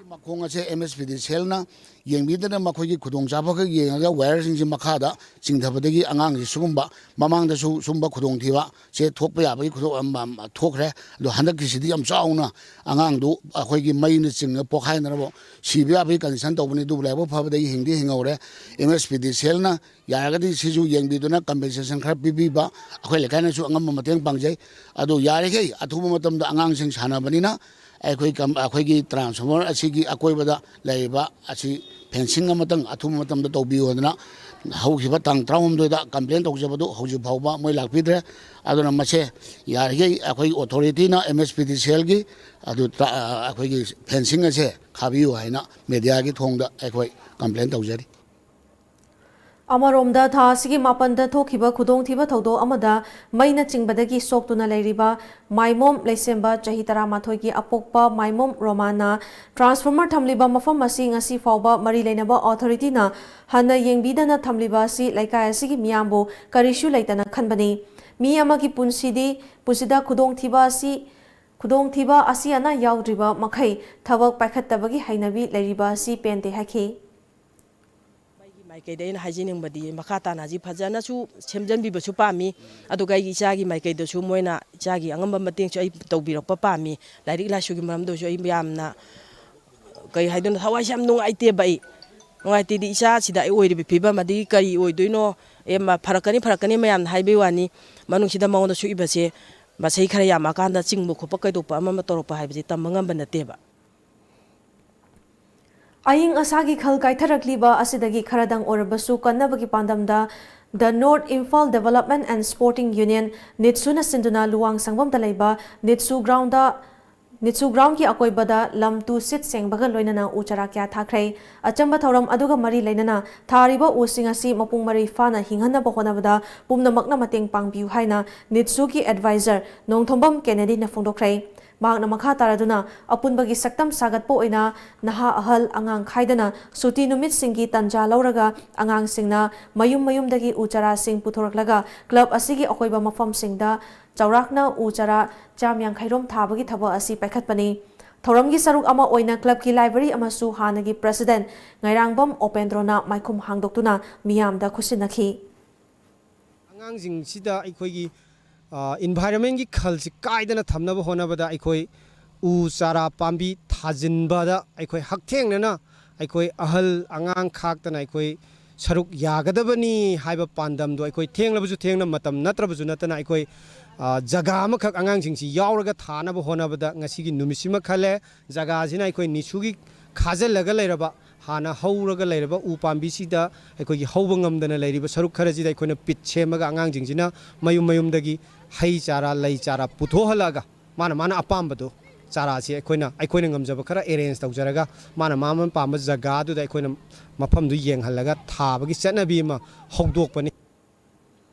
ꯃꯈꯣꯡ ꯑꯁꯦ ꯑꯦꯝ ꯑꯦꯁ ꯄꯤ ꯗꯤ ꯁꯦꯜꯅ ꯌꯦꯡꯕꯤꯗꯅ ꯃꯈꯣꯏꯒꯤ ꯈꯨꯗꯣꯡꯆꯥꯕ ꯈꯛ ꯌꯦꯡꯉꯒ ꯋꯥꯌꯔꯁꯤꯡꯁꯤ ꯃꯈꯥꯗ ꯆꯤꯡꯊꯕꯗꯒꯤ ꯑꯉꯥꯡꯁꯤ ꯁꯤꯒꯨꯝꯕ ꯃꯃꯥꯡꯗꯁꯨ ꯁꯨꯝꯕ ꯈꯨꯗꯣꯡꯊꯤꯕ ꯁꯦ ꯊꯣꯛꯄ ꯌꯥꯕꯒꯤ ꯈꯨꯗꯣꯡ ꯑꯝ, ꯑꯝ, ꯊꯣꯛꯈ꯭ꯔꯦ꯫ ꯑꯗꯣ ꯍꯟꯗꯛꯀꯤꯁꯤꯗꯤ ꯌꯥꯝ ꯆꯥꯎꯅ ꯑꯉꯥꯡꯗꯨ ꯑꯩꯈꯣꯏꯒꯤ ꯃꯩꯅ ꯆꯤꯡꯉ ꯄꯣꯛꯈꯥꯏꯅꯔꯕ ꯁꯤꯕ ꯌꯥꯕꯒꯤ ꯀꯟꯗꯤꯁꯟ ꯇꯧꯕꯅꯤ꯫ ꯑꯗꯨꯕꯨ ꯂꯥꯏꯕꯛ ꯐꯕꯗꯒꯤ ꯍꯤꯡꯗꯤ ꯍꯤꯡꯍꯧꯔꯦ꯫ ꯑꯦꯝ ꯑꯦꯁ ꯄꯤ ꯗꯤ ꯁꯦꯜꯅ ꯌꯥꯔꯒꯗꯤ ꯁꯤꯁꯨ ꯌꯦꯡꯕꯤꯗꯨꯅ ꯀꯝꯄꯦꯟꯁꯦꯁꯟ ꯈꯔ ꯄꯤꯕꯤꯕ, ꯑꯩꯈꯣꯏ ꯂꯩꯀꯥꯏꯅꯁꯨ ꯑꯉꯝꯕ ꯃꯇꯦꯡ ꯄꯥꯡꯖꯩ꯫ ꯑꯗꯨ ꯌꯥꯔꯤꯈꯩ ꯑꯊꯨꯕ ꯃꯇꯝꯗ ꯑꯉꯥꯡꯁꯤꯡ ꯁꯥꯟꯅꯕꯅꯤꯅ ꯑꯩꯈꯣꯏ ꯀꯝ-, ꯑꯩꯈꯣꯏꯒꯤ ꯇ꯭ꯔꯥꯟꯁꯐꯣꯔꯃꯔ ꯑꯁꯤꯒꯤ ꯑꯀꯣꯏꯕꯗ ꯂꯩꯔꯤꯕ ꯑꯁꯤ ꯐꯦꯟꯁꯤꯡ ꯑꯃꯇꯪ ꯑꯊꯨꯕ ꯃꯇꯝꯗ ꯇꯧꯕꯤꯌꯣꯗꯅ ꯍꯧꯈꯤꯕ ꯇꯥꯡ ꯇꯔꯥꯍꯨꯝꯗꯣꯏꯗ ꯀꯝꯄ꯭ꯂꯦꯟ ꯇꯧꯖꯕꯗꯨ ꯍꯧꯖꯤꯛ ꯐꯥꯎꯕ ꯃꯣꯏ ꯂꯥꯛꯄꯤꯗ꯭ꯔꯦ꯫ ꯑꯗꯨꯅ ꯃꯁꯦ ꯌꯥꯔꯤꯈꯩ ꯑꯩꯈꯣꯏꯒꯤ ꯑꯣꯊꯣꯔꯤꯇꯤꯅ ꯑꯦꯝ ꯑꯦꯁ ꯄꯤ ꯗꯤ ꯁꯦꯜꯒꯤ ꯑꯗꯨ ꯇ-, ꯑꯩꯈꯣꯏꯒꯤ ꯐꯦꯟꯁꯤꯡ ꯑꯁꯦ ꯈꯥꯕꯤꯌꯨ ꯍꯥꯏꯅ ꯃꯦꯗꯤꯌꯥꯒꯤ ꯊꯣꯡꯗ ꯑꯩꯈꯣꯏ ꯀꯝꯄ꯭ꯂꯦꯟ ꯇꯧꯖꯔꯤ꯫ ꯑꯃꯔꯣꯝꯗ, ꯊꯥ ꯑꯁꯤꯒꯤ ꯃꯥꯄꯟꯗ ꯊꯣꯛꯈꯤꯕ ꯈꯨꯗꯣꯡꯊꯤꯕ ꯊꯧꯗꯣꯛ ꯑꯃꯗ ꯃꯩꯅ ꯆꯤꯡꯕꯗꯒꯤ ꯁꯣꯛꯇꯨꯅ ꯂꯩꯔꯤꯕ ꯃꯥꯏꯃꯣꯝ ꯂꯩꯁꯦꯝꯕ, ꯆꯍꯤ ꯇꯔꯥꯃꯥꯊꯣꯏꯒꯤ ꯑꯄꯣꯛꯄ ꯃꯥꯏꯃꯣꯝ ꯔꯣꯃꯥꯅ ꯇ꯭ꯔꯥꯟꯁꯐꯣꯔꯃꯔ ꯊꯝꯂꯤꯕ ꯃꯐꯝ ꯑꯁꯤ ꯉꯁꯤ ꯐꯥꯎꯕ ꯃꯔꯤ ꯂꯩꯅꯕ ꯑꯣꯊꯣꯔꯤꯇꯤꯅ ꯍꯟꯅ ꯌꯦꯡꯕꯤꯗꯅ ꯊꯝꯂꯤꯕ ꯑꯁꯤ ꯂꯩꯀꯥꯏ ꯑꯁꯤꯒꯤ ꯃꯤꯌꯥꯝꯕꯨ ꯀꯔꯤꯁꯨ ꯂꯩꯇꯅ ꯈꯟꯕꯅꯤ꯫ ꯃꯤ ꯑꯃꯒꯤ ꯄꯨꯟꯁꯤꯗꯤ, ꯄꯨꯟꯁꯤꯗ ꯈꯨꯗꯣꯡꯊꯤꯕ ꯑꯁꯤ, ꯈꯨꯗꯣꯡꯊꯤꯕ ꯑꯁꯤ ꯑꯅꯥ ꯌꯥꯎꯗ꯭ꯔꯤꯕ ꯃꯈꯩ ꯊꯕꯛ ꯄꯥꯏꯈꯠꯇꯕꯒꯤ ꯍꯩꯅꯕꯤ ꯂꯩꯔꯤꯕ ꯑꯁꯤ ꯄꯦꯟꯗꯦ ꯍꯥꯏꯈꯤ꯫ ꯑꯩꯒꯤ ꯃꯥꯏꯀꯩꯗ ꯑꯩꯅ ꯍꯥꯏꯖꯅꯤꯡꯕꯗꯤ, ꯃꯈꯥ ꯇꯥꯅ ꯍꯧꯖꯤꯛ ꯐꯖꯅꯁꯨ ꯁꯦꯝꯖꯟꯕꯤꯕꯁꯨ ꯄꯥꯝꯃꯤ, ꯑꯗꯨꯒ ꯑꯩꯒꯤ ꯏꯆꯥꯒꯤ ꯃꯥꯏꯀꯩꯗꯁꯨ ꯃꯣꯏꯅ ꯏꯆꯥꯒꯤ ꯑꯉꯝꯕ ꯃꯇꯦꯡꯁꯨ ꯑꯩ ꯇꯧꯕꯤꯔꯛꯄ ꯄꯥꯝꯃꯤ꯫ ꯂꯥꯏꯔꯤꯛ ꯂꯥꯏꯁꯨꯒꯤ ꯃꯔꯝꯗꯁꯨ ꯑꯩ ꯌꯥꯝꯅ, ꯀꯩ ꯍꯥꯏꯗꯣꯏꯅꯣ, ꯊꯋꯥꯏꯁꯦ ꯌꯥꯝ ꯅꯨꯡꯉꯥꯏꯇꯦꯕ꯫ ꯑꯩ ꯅꯨꯡꯉꯥꯏꯇꯦꯗꯤ, ꯏꯆꯥꯁꯤꯗ ꯑꯩ ꯑꯣꯏꯔꯤꯕ ꯐꯤꯕꯝ ꯑꯗꯒꯤ ꯀꯔꯤ ꯑꯣꯏꯗꯣꯏꯅꯣ, ꯑꯦ, ꯃ-, ꯐꯔꯛꯀꯅꯤ ꯐꯔꯛꯀꯅꯤ ꯃꯌꯥꯝꯅ ꯍꯥꯏꯕꯩ ꯋꯥꯅꯤ, ꯃꯅꯨꯡꯁꯤꯗ ꯃꯉꯣꯟꯗ ꯁꯣꯛꯏꯕꯁꯦ ꯃꯁꯩ ꯈꯔ ꯌꯥꯝꯃꯛꯑꯀꯥꯟꯗ ꯆꯤꯡꯕ ꯈꯣꯠꯄ ꯀꯩꯗꯧꯕ ꯑꯃ ꯑꯃ ꯇꯧꯔꯛꯄ ꯍꯥꯏꯕꯁꯦ ꯇꯝꯕ ꯉꯝꯕ ꯅꯠꯇꯦꯕ꯫ ꯑꯏꯪ ꯑꯁꯥꯒꯤ ꯈꯜ ꯀꯥꯏꯊꯔꯛꯂꯤꯕ ꯑꯁꯤꯗꯒꯤ ꯈꯔꯗꯪ ꯑꯣꯏꯔꯕꯁꯨ ꯀꯟꯅꯕꯒꯤ ꯄꯥꯟꯗꯝꯗ The North Imphal Development and Sporting Union, ꯅꯤꯠꯁꯨꯅ ꯁꯤꯟꯗꯨꯅ ꯂꯨꯋꯥꯡ ꯁꯪꯕꯝꯗ ꯂꯩꯕ ꯅꯤꯠꯁꯨ ꯒ꯭ꯔꯥꯎꯟꯗ, ꯅꯤꯠꯁꯨ ꯒ꯭ꯔꯥꯎꯟꯒꯤ ꯑꯀꯣꯏꯕꯗ ꯂꯝ ꯇꯨ ꯁꯤꯠ ꯁꯦꯡꯕꯒ ꯂꯣꯏꯅꯅ ꯎ ꯆꯥꯔꯥ ꯀꯌꯥ ꯊꯥꯈ꯭ꯔꯦ꯫ ꯑꯆꯝꯕ ꯊꯧꯔꯝ ꯑꯗꯨꯒ ꯃꯔꯤ ꯂꯩꯅꯅ ꯊꯥꯔꯤꯕ ꯎꯁꯤꯡ ꯑꯁꯤ ꯃꯄꯨꯡ ꯃꯔꯩ ꯐꯥꯅ ꯍꯤꯡꯍꯟꯅꯕ ꯍꯣꯠꯅꯕꯗ ꯄꯨꯝꯅꯃꯛꯅ ꯃꯇꯦꯡ ꯄꯥꯡꯕꯤꯌꯨ ꯍꯥꯏꯅ ꯅꯤꯠꯁꯨꯒꯤ ꯑꯦꯗꯚꯥꯏꯖꯔ ꯅꯣꯡꯊꯣꯝꯕꯝ ꯀꯦꯅꯦꯗꯤꯅ ꯐꯣꯡꯗꯣꯛꯈ꯭ꯔꯦ꯫ ꯃꯍꯥꯛꯅ ꯃꯈꯥ ꯇꯥꯔꯗꯨꯅ ꯑꯄꯨꯟꯕꯒꯤ ꯁꯛꯇꯝ ꯁꯥꯒꯠꯄ ꯑꯣꯏꯅ ꯅꯍꯥ ꯑꯍꯜ ꯑꯉꯥꯡ ꯈꯥꯏꯗꯅ ꯁꯨꯇꯤ ꯅꯨꯃꯤꯠꯁꯤꯡꯒꯤ ꯇꯟꯖꯥ ꯂꯧꯔꯒ ꯑꯉꯥꯡꯁꯤꯡꯅ ꯃꯌꯨꯝ ꯃꯌꯨꯝꯗꯒꯤ ꯎ ꯆꯥꯔꯥꯁꯤꯡ ꯄꯨꯊꯣꯔꯛꯂꯒ ꯀ꯭ꯂꯕ ꯑꯁꯤꯒꯤ ꯑꯀꯣꯏꯕ ꯃꯐꯝꯁꯤꯡꯗ ꯆꯥꯎꯔꯥꯛꯅ ꯎ ꯆꯥꯔꯥ ꯆꯥꯝ ꯌꯥꯡꯈꯩ ꯔꯣꯝ ꯊꯥꯕꯒꯤ ꯊꯕꯛ ꯑꯁꯤ ꯄꯥꯏꯈꯠꯄꯅꯤ꯫ ꯊꯧꯔꯝꯒꯤ ꯁꯔꯨꯛ ꯑꯃ ꯑꯣꯏꯅ club ꯀꯤ library ꯑꯃꯁꯨ ꯍꯥꯟꯅꯒꯤ president ꯉꯩꯔꯥꯡꯕꯝ ꯑꯣꯄꯦꯟꯗ꯭ꯔꯣꯅ ꯃꯥꯏꯈꯨꯝ ꯍꯥꯡꯗꯣꯛꯇꯨꯅ ꯃꯤꯌꯥꯝꯗ ꯈꯨꯠꯁꯤꯟꯅꯈꯤ꯫ ꯑꯉꯥꯡꯁꯤꯡꯁꯤꯗ ꯑꯩꯈꯣꯏꯒꯤ environment ꯀꯤ ꯈꯜꯁꯤ ꯀꯥꯏꯗꯅ ꯊꯝꯅꯕ ꯍꯣꯠꯅꯕꯗ ꯑꯩꯈꯣꯏ ꯎ ꯆꯥꯔꯥ ꯄꯥꯝꯕꯤ ꯊꯥꯖꯤꯟꯕꯗ ꯑꯩꯈꯣꯏ ꯍꯛꯊꯦꯡꯅꯅ ꯑꯩꯈꯣꯏ ꯑꯍꯜ ꯑꯉꯥꯡ ꯈꯥꯛꯇꯅ ꯑꯩꯈꯣꯏ ꯁꯔꯨꯛ ꯌꯥꯒꯗꯕꯅꯤ ꯍꯥꯏꯕ ꯄꯥꯟꯗꯝꯗꯣ ꯑꯩꯈꯣꯏ ꯊꯦꯡꯂꯕꯁꯨ ꯊꯦꯡꯅ, ꯃꯇꯝ ꯅꯠꯇ꯭ꯔꯕꯁꯨ ꯅꯠꯇꯅ ꯑꯩꯈꯣꯏ ꯖꯒꯥ ꯑꯃꯈꯛ ꯑꯉꯥꯡꯁꯤꯡꯁꯤ ꯌꯥꯎꯔꯒ ꯊꯥꯅꯕ ꯍꯣꯠꯅꯕꯗ ꯉꯁꯤꯒꯤ ꯅꯨꯃꯤꯠꯁꯤꯃ ꯈꯜꯂꯦ꯫ ꯖꯒꯥꯁꯤꯅ ꯑꯩꯈꯣꯏ ꯅꯤꯁꯨꯒꯤ ꯈꯥꯖꯤꯜꯂꯒ ꯂꯩꯔꯕ, ꯍꯥꯟꯅ ꯍꯧꯔꯒ ꯂꯩꯔꯕ ꯎ ꯄꯥꯝꯕꯤꯁꯤꯗ ꯑꯩꯈꯣꯏꯒꯤ ꯍꯧꯕ ꯉꯝꯗꯅ ꯂꯩꯔꯤꯕ ꯁꯔꯨꯛ ꯈꯔꯁꯤꯗ ꯑꯩꯈꯣꯏꯅ ꯄꯤꯠ ꯁꯦꯝꯃꯒ ꯑꯉꯥꯡꯁꯤꯡꯁꯤꯅ ꯃꯌꯨꯝ ꯃꯌꯨꯝꯗꯒꯤ ꯍꯩ ꯆꯥꯔꯥ, ꯂꯩ ꯆꯥꯔꯥ ꯄꯨꯊꯣꯛꯍꯜꯂꯛꯑꯒ ꯃꯥꯅ ꯃꯥꯅ ꯑꯄꯥꯝꯕꯗꯣ ꯆꯥꯔꯥꯁꯤ ꯑꯩꯈꯣꯏꯅ, ꯑꯩꯈꯣꯏꯅ ꯉꯝꯖꯕ ꯈꯔ arrange ꯇꯧꯖꯔꯒ ꯃꯥꯅ ꯃꯥꯅ ꯄꯥꯝꯕ ꯖꯒꯥꯗꯨꯗ ꯑꯩꯈꯣꯏꯅ ꯃꯐꯝꯗꯨ ꯌꯦꯡꯍꯜꯂꯒ ꯊꯥꯕꯒꯤ ꯆꯠꯅꯕꯤ ꯑꯃ ꯍꯧꯗꯣꯛꯄꯅꯤ꯫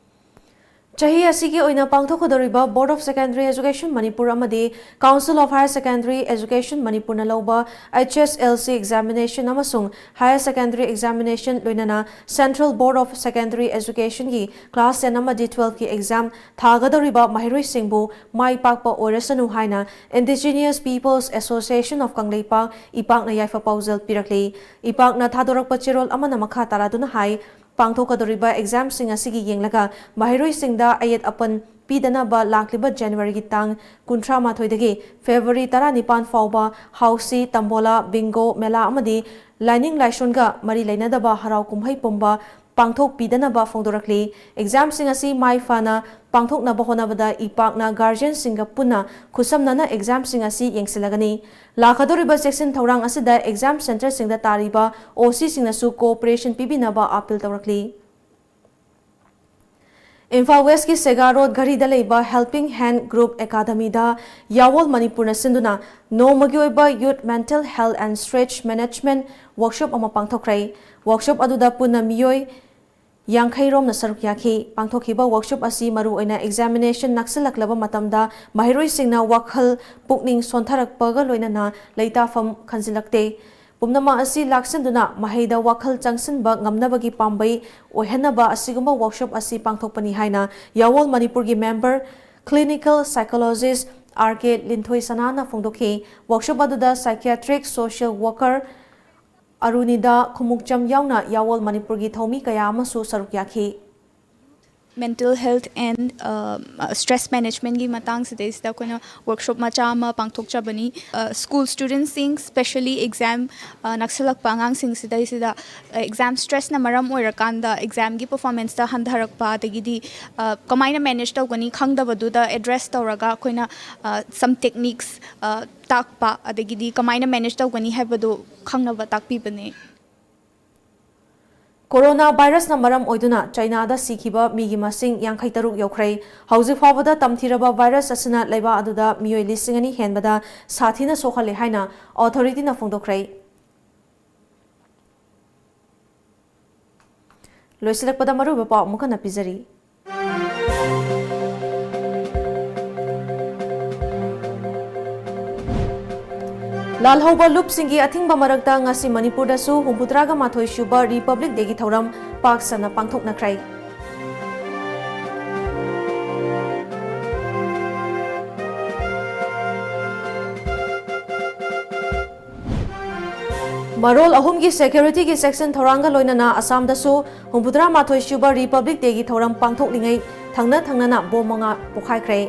ꯆꯍꯤ ꯑꯁꯤꯒꯤ ꯑꯣꯏꯅ ꯄꯥꯡꯊꯣꯛꯀꯗꯧꯔꯤꯕ Board of Secondary Education Manipur ꯑꯃꯗꯤ Council of Higher Secondary Education ꯃꯅꯤꯄꯨꯔꯅ ꯂꯧꯕ H S L C examination ꯑꯃꯁꯨꯡ Higher Secondary examination, ꯂꯣꯏꯅꯅ Central Board of Secondary Education ꯒꯤ class ten ꯑꯃꯗꯤ twelve ꯀꯤ exam ꯊꯥꯒꯗꯧꯔꯤꯕ ꯃꯍꯩꯔꯣꯏꯁꯤꯡꯕꯨ ꯃꯥꯏ ꯄꯥꯛꯄ ꯑꯣꯏꯔꯁꯅꯨ ꯍꯥꯏꯅ Indigenous Peoples Association of Kangleipak, ꯏꯄꯥꯛꯅ ꯌꯥꯏꯐ ꯄꯥꯎꯖꯦꯜ ꯄꯤꯔꯛꯂꯤ꯫ ꯏꯄꯥꯛꯅ ꯊꯥꯗꯣꯔꯛꯄ ꯆꯦꯔꯣꯜ ꯑꯃꯅ ꯃꯈꯥ ꯇꯥꯔꯗꯨꯅ ꯍꯥꯏ, ꯄꯥꯡꯊꯣꯛꯀꯗꯧꯔꯤꯕ exam ꯁꯤꯡ ꯑꯁꯤꯒꯤ ꯌꯦꯡꯂꯒ ꯃꯍꯩꯔꯣꯏꯁꯤꯡꯗ ꯑꯌꯦꯠ ꯑꯄꯟ ꯄꯤꯗꯅꯕ ꯂꯥꯛꯂꯤꯕ January ꯒꯤ ꯇꯥꯡ ꯀꯨꯟꯊ꯭ꯔꯥ ꯃꯥꯊꯣꯏꯗꯒꯤ February ꯇꯔꯥꯅꯤꯄꯥꯟ ꯐꯥꯎꯕ ꯍꯥꯎꯁꯤ, ꯇꯝꯕꯣꯂꯥ, ꯕꯤꯡꯒꯣ, ꯃꯦꯂꯥ ꯑꯃꯗꯤ ꯂꯥꯏꯅꯤꯡ ꯂꯥꯏꯁꯣꯟꯒ ꯃꯔꯤ ꯂꯩꯅꯗꯕ ꯍꯔꯥꯎ ꯀꯨꯝꯍꯩ ꯄꯨꯝꯕ ꯄꯥꯡꯊꯣꯛꯄꯤꯗꯅꯕ ꯐꯣꯡꯗꯣꯔꯛꯂꯤ꯫ Exam ꯁꯤꯡ ꯑꯁꯤ ꯃꯥꯏ ꯐꯥꯅ ꯄꯥꯡꯊꯣꯛꯅꯕ ꯍꯣꯠꯅꯕꯗ ꯏꯄꯥꯛꯅ guardian ꯁꯤꯡꯒ ꯄꯨꯟꯅ ꯈꯨꯠꯁꯝꯅꯅ exam ꯁꯤꯡ ꯑꯁꯤ ꯌꯦꯡꯁꯤꯜꯂꯒꯅꯤ꯫ ꯂꯥꯛꯀꯗꯧꯔꯤꯕ ꯆꯦꯛꯁꯤꯟ ꯊꯧꯔꯥꯡ ꯑꯁꯤꯗ exam centre ꯁꯤꯡꯗ ꯇꯥꯔꯤꯕ O C ꯁꯤꯡꯅꯁꯨ cooperation ꯄꯤꯕꯤꯅꯕ appeal ꯇꯧꯔꯛꯂꯤ꯫ Imphal West ꯀꯤ ꯁꯦꯒꯥ ꯔꯣꯗ ꯘꯔꯤꯗ ꯂꯩꯕ Helping Hand Group Academy ꯗ ꯌꯥꯋꯣꯜ ꯃꯅꯤꯄꯨꯔꯅ ꯁꯤꯟꯗꯨꯅ ꯅꯣꯡꯃꯒꯤ ꯑꯣꯏꯕ Youth Mental Health and Stress Management workshop ꯑꯃ ꯄꯥꯡꯊꯣꯛꯈ꯭ꯔꯦ꯫ Workshop ꯑꯗꯨꯗ ꯄꯨꯟꯅ ꯃꯤꯑꯣꯏ ꯌꯥꯡꯈꯩ ꯔꯣꯝꯅ ꯁꯔꯨꯛ ꯌꯥꯈꯤ꯫ ꯄꯥꯡꯊꯣꯛꯈꯤꯕ workshop ꯑꯁꯤ ꯃꯔꯨꯑꯣꯏꯅ examination ꯅꯛꯁꯤꯜꯂꯛꯂꯕ ꯃꯇꯝꯗ ꯃꯍꯩꯔꯣꯏꯁꯤꯡꯅ ꯋꯥꯈꯜ ꯄꯨꯛꯅꯤꯡ ꯁꯣꯟꯊꯔꯛꯄꯒ ꯂꯣꯏꯅꯅ ꯂꯩꯇꯥꯐꯝ ꯈꯟꯖꯤꯜꯂꯛꯇꯦ꯫ ꯄꯨꯝꯅꯃꯛ ꯑꯁꯤ ꯂꯥꯛꯁꯤꯟꯗꯨꯅ ꯃꯍꯩꯗ ꯋꯥꯈꯜ ꯆꯪꯁꯤꯟꯕ ꯉꯝꯅꯕꯒꯤ ꯄꯥꯝꯕꯩ ꯑꯣꯏꯍꯟꯅꯕ ꯑꯁꯤꯒꯨꯝꯕ workshop ꯑꯁꯤ ꯄꯥꯡꯊꯣꯛꯄꯅꯤ ꯍꯥꯏꯅ ꯌꯥꯋꯣꯜ ꯃꯅꯤꯄꯨꯔꯒꯤ member Clinical Psychologist R K ꯂꯤꯟꯊꯣꯏ ꯁꯅꯥꯅ ꯐꯣꯡꯗꯣꯛꯈꯤ꯫ Workshop ꯑꯗꯨꯗ psychiatric social worker ꯑꯔꯨꯅꯤꯗꯥ ꯈꯨꯃꯨꯛꯆꯝ ꯌꯥꯎꯅ ꯌꯥꯋꯣꯜ ꯃꯅꯤꯄꯨꯔꯒꯤ ꯊꯧꯃꯤ ꯀꯌꯥ ꯑꯃꯁꯨ ꯁꯔꯨꯛ ꯌꯥꯈꯤ꯫ Mental health and stress managementꯀꯤ ꯃꯇꯥꯡꯁꯤꯗꯩꯁꯤꯗ ꯑꯩꯈꯣꯏꯅ workshop ꯃꯆꯥ ꯑꯃ ꯄꯥꯡꯊꯣꯛꯆꯕꯅꯤ꯫ School studentꯁꯤꯡ, specially exam ꯅꯛꯁꯜꯂꯛꯄ ꯑꯉꯥꯡꯁꯤꯡꯁꯤꯗꯩꯁꯤꯗ exam stressꯅ ꯃꯔꯝ ꯑꯣꯏꯔꯀꯥꯟꯗ examꯒꯤ performanceꯇ ꯍꯟꯊꯔꯛꯄ, ꯑꯗꯒꯤꯗꯤ ꯀꯃꯥꯏꯅ manage ꯇꯧꯒꯅꯤ ꯈꯪꯗꯕꯗꯨꯗ address ꯇꯧꯔꯒ ꯑꯩꯈꯣꯏꯅ some techniques ꯇꯥꯛꯄ, ꯑꯗꯒꯤꯗꯤ ꯀꯃꯥꯏꯅ manage ꯇꯧꯒꯅꯤ ꯍꯥꯏꯕꯗꯨ ꯈꯪꯅꯕ ꯇꯥꯛꯄꯤꯕꯅꯦ꯫ Corona virusꯅ ꯃꯔꯝ ꯑꯣꯏꯗꯨꯅ ꯆꯥꯏꯅꯥꯗ ꯁꯤꯈꯤꯕ ꯃꯤꯒꯤ ꯃꯁꯤꯡ ꯌꯥꯡꯈꯩ ꯇꯔꯨꯛ ꯌꯧꯈ꯭ꯔꯦ꯫ ꯍꯧꯖꯤꯛ ꯐꯥꯎꯕꯗ ꯇꯝꯊꯤꯔꯕ virus ꯑꯁꯤꯅ ꯂꯩꯕꯥꯛ ꯑꯗꯨꯗ ꯃꯤꯑꯣꯏ ꯂꯤꯁꯤꯡ ꯑꯅꯤ ꯍꯦꯟꯕꯗ ꯁꯥꯊꯤꯅ ꯁꯣꯛꯍꯜꯂꯦ ꯍꯥꯏꯅ authorityꯅ ꯐꯣꯡꯗꯣꯛꯈ꯭ꯔꯦ꯫ ꯂꯣꯏꯁꯤꯜꯂꯛꯄꯗ ꯃꯔꯨꯑꯣꯏꯕ ꯄꯥꯎ ꯑꯃꯨꯛ ꯍꯟꯅ ꯄꯤꯖꯔꯤ꯫ ꯂꯥꯜꯍꯧꯕ ꯂꯨꯞꯁꯤꯡꯒꯤ ꯑꯊꯤꯡꯕ ꯃꯔꯛꯇ ꯉꯁꯤ ꯃꯅꯤꯄꯨꯔꯗꯁꯨ ꯍꯨꯝꯐꯨꯇꯔꯥꯒ ꯃꯥꯊꯣꯏ ꯁꯨꯕ Republic Dayꯒꯤ ꯊꯧꯔꯝ ꯄꯥꯛ ꯁꯟꯅ ꯄꯥꯡꯊꯣꯛꯅꯈ꯭ꯔꯦ꯫ ꯃꯔꯣꯜ ꯑꯍꯨꯝꯒꯤ securityꯒꯤ section ꯊꯧꯔꯥꯡꯒ ꯂꯣꯏꯅꯅ ꯑꯁꯥꯝꯗꯁꯨ ꯍꯨꯝꯐꯨꯇꯔꯥ ꯃꯥꯊꯣꯏ ꯁꯨꯕ Republic Dayꯒꯤ ꯊꯧꯔꯝ ꯄꯥꯡꯊꯣꯛꯂꯤꯉꯩ ꯊꯪꯅ ꯊꯪꯅꯅ bomb ꯃꯉꯥ ꯄꯣꯈꯥꯏꯈ꯭ꯔꯦ꯫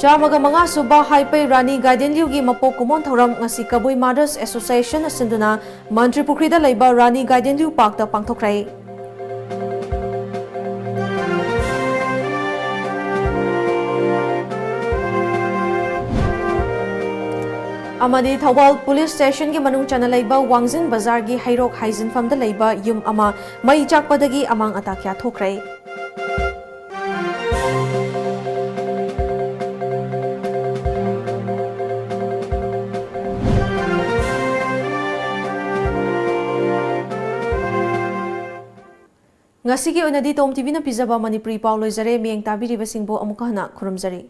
ꯆꯥꯝꯃꯒ ꯃꯉꯥ ꯁꯨꯕ ꯍꯥꯏꯄꯩ ꯔꯥꯅꯤ ꯒꯥꯏꯗꯦꯟꯂꯤꯎꯒꯤ ꯃꯄꯣꯛ ꯀꯨꯝꯑꯣꯟ ꯊꯧꯔꯝ ꯉꯁꯤ ꯀꯕꯨꯏ Mothers Associationꯅ ꯁꯤꯟꯗꯨꯅ ꯃꯟꯇ꯭ꯔꯤ ꯄꯨꯈ꯭ꯔꯤꯗ ꯂꯩꯕ ꯔꯥꯅꯤ ꯒꯥꯏꯗꯦꯟꯂꯤꯎ parkꯇ ꯄꯥꯡꯊꯣꯛꯈ꯭ꯔꯦ꯫ ꯑꯃꯗꯤ ꯊꯧꯕꯥꯜ police stationꯒꯤ ꯃꯅꯨꯡ ꯆꯟꯅ ꯂꯩꯕ ꯋꯥꯡꯖꯤꯡ ꯕꯖꯥꯔꯒꯤ ꯍꯩꯔꯣꯛ ꯍꯥꯏꯖꯤꯟꯐꯝꯗ ꯂꯩꯕ ꯌꯨꯝ ꯑꯃ ꯃꯩ ꯆꯥꯛꯄꯗꯒꯤ ꯑꯃꯥꯡ ꯑꯇꯥ ꯀꯌꯥ ꯊꯣꯛꯈ꯭ꯔꯦ꯫ ꯉꯁꯤꯒꯤ ꯑꯣꯏꯅꯗꯤ ꯇꯣꯝ ꯇꯤꯚꯤꯅ ꯄꯤꯖꯕ ꯃꯅꯤꯄꯨꯔꯤ ꯄꯥꯎ ꯂꯣꯏꯖꯔꯦ꯫ ꯃꯤꯠꯌꯦꯡ ꯇꯥꯕꯤꯔꯤꯕꯁꯤꯡꯕꯨ ꯑꯃꯨꯛꯀ ꯍꯟꯅ ꯈꯨꯔꯨꯝꯖꯔꯤ꯫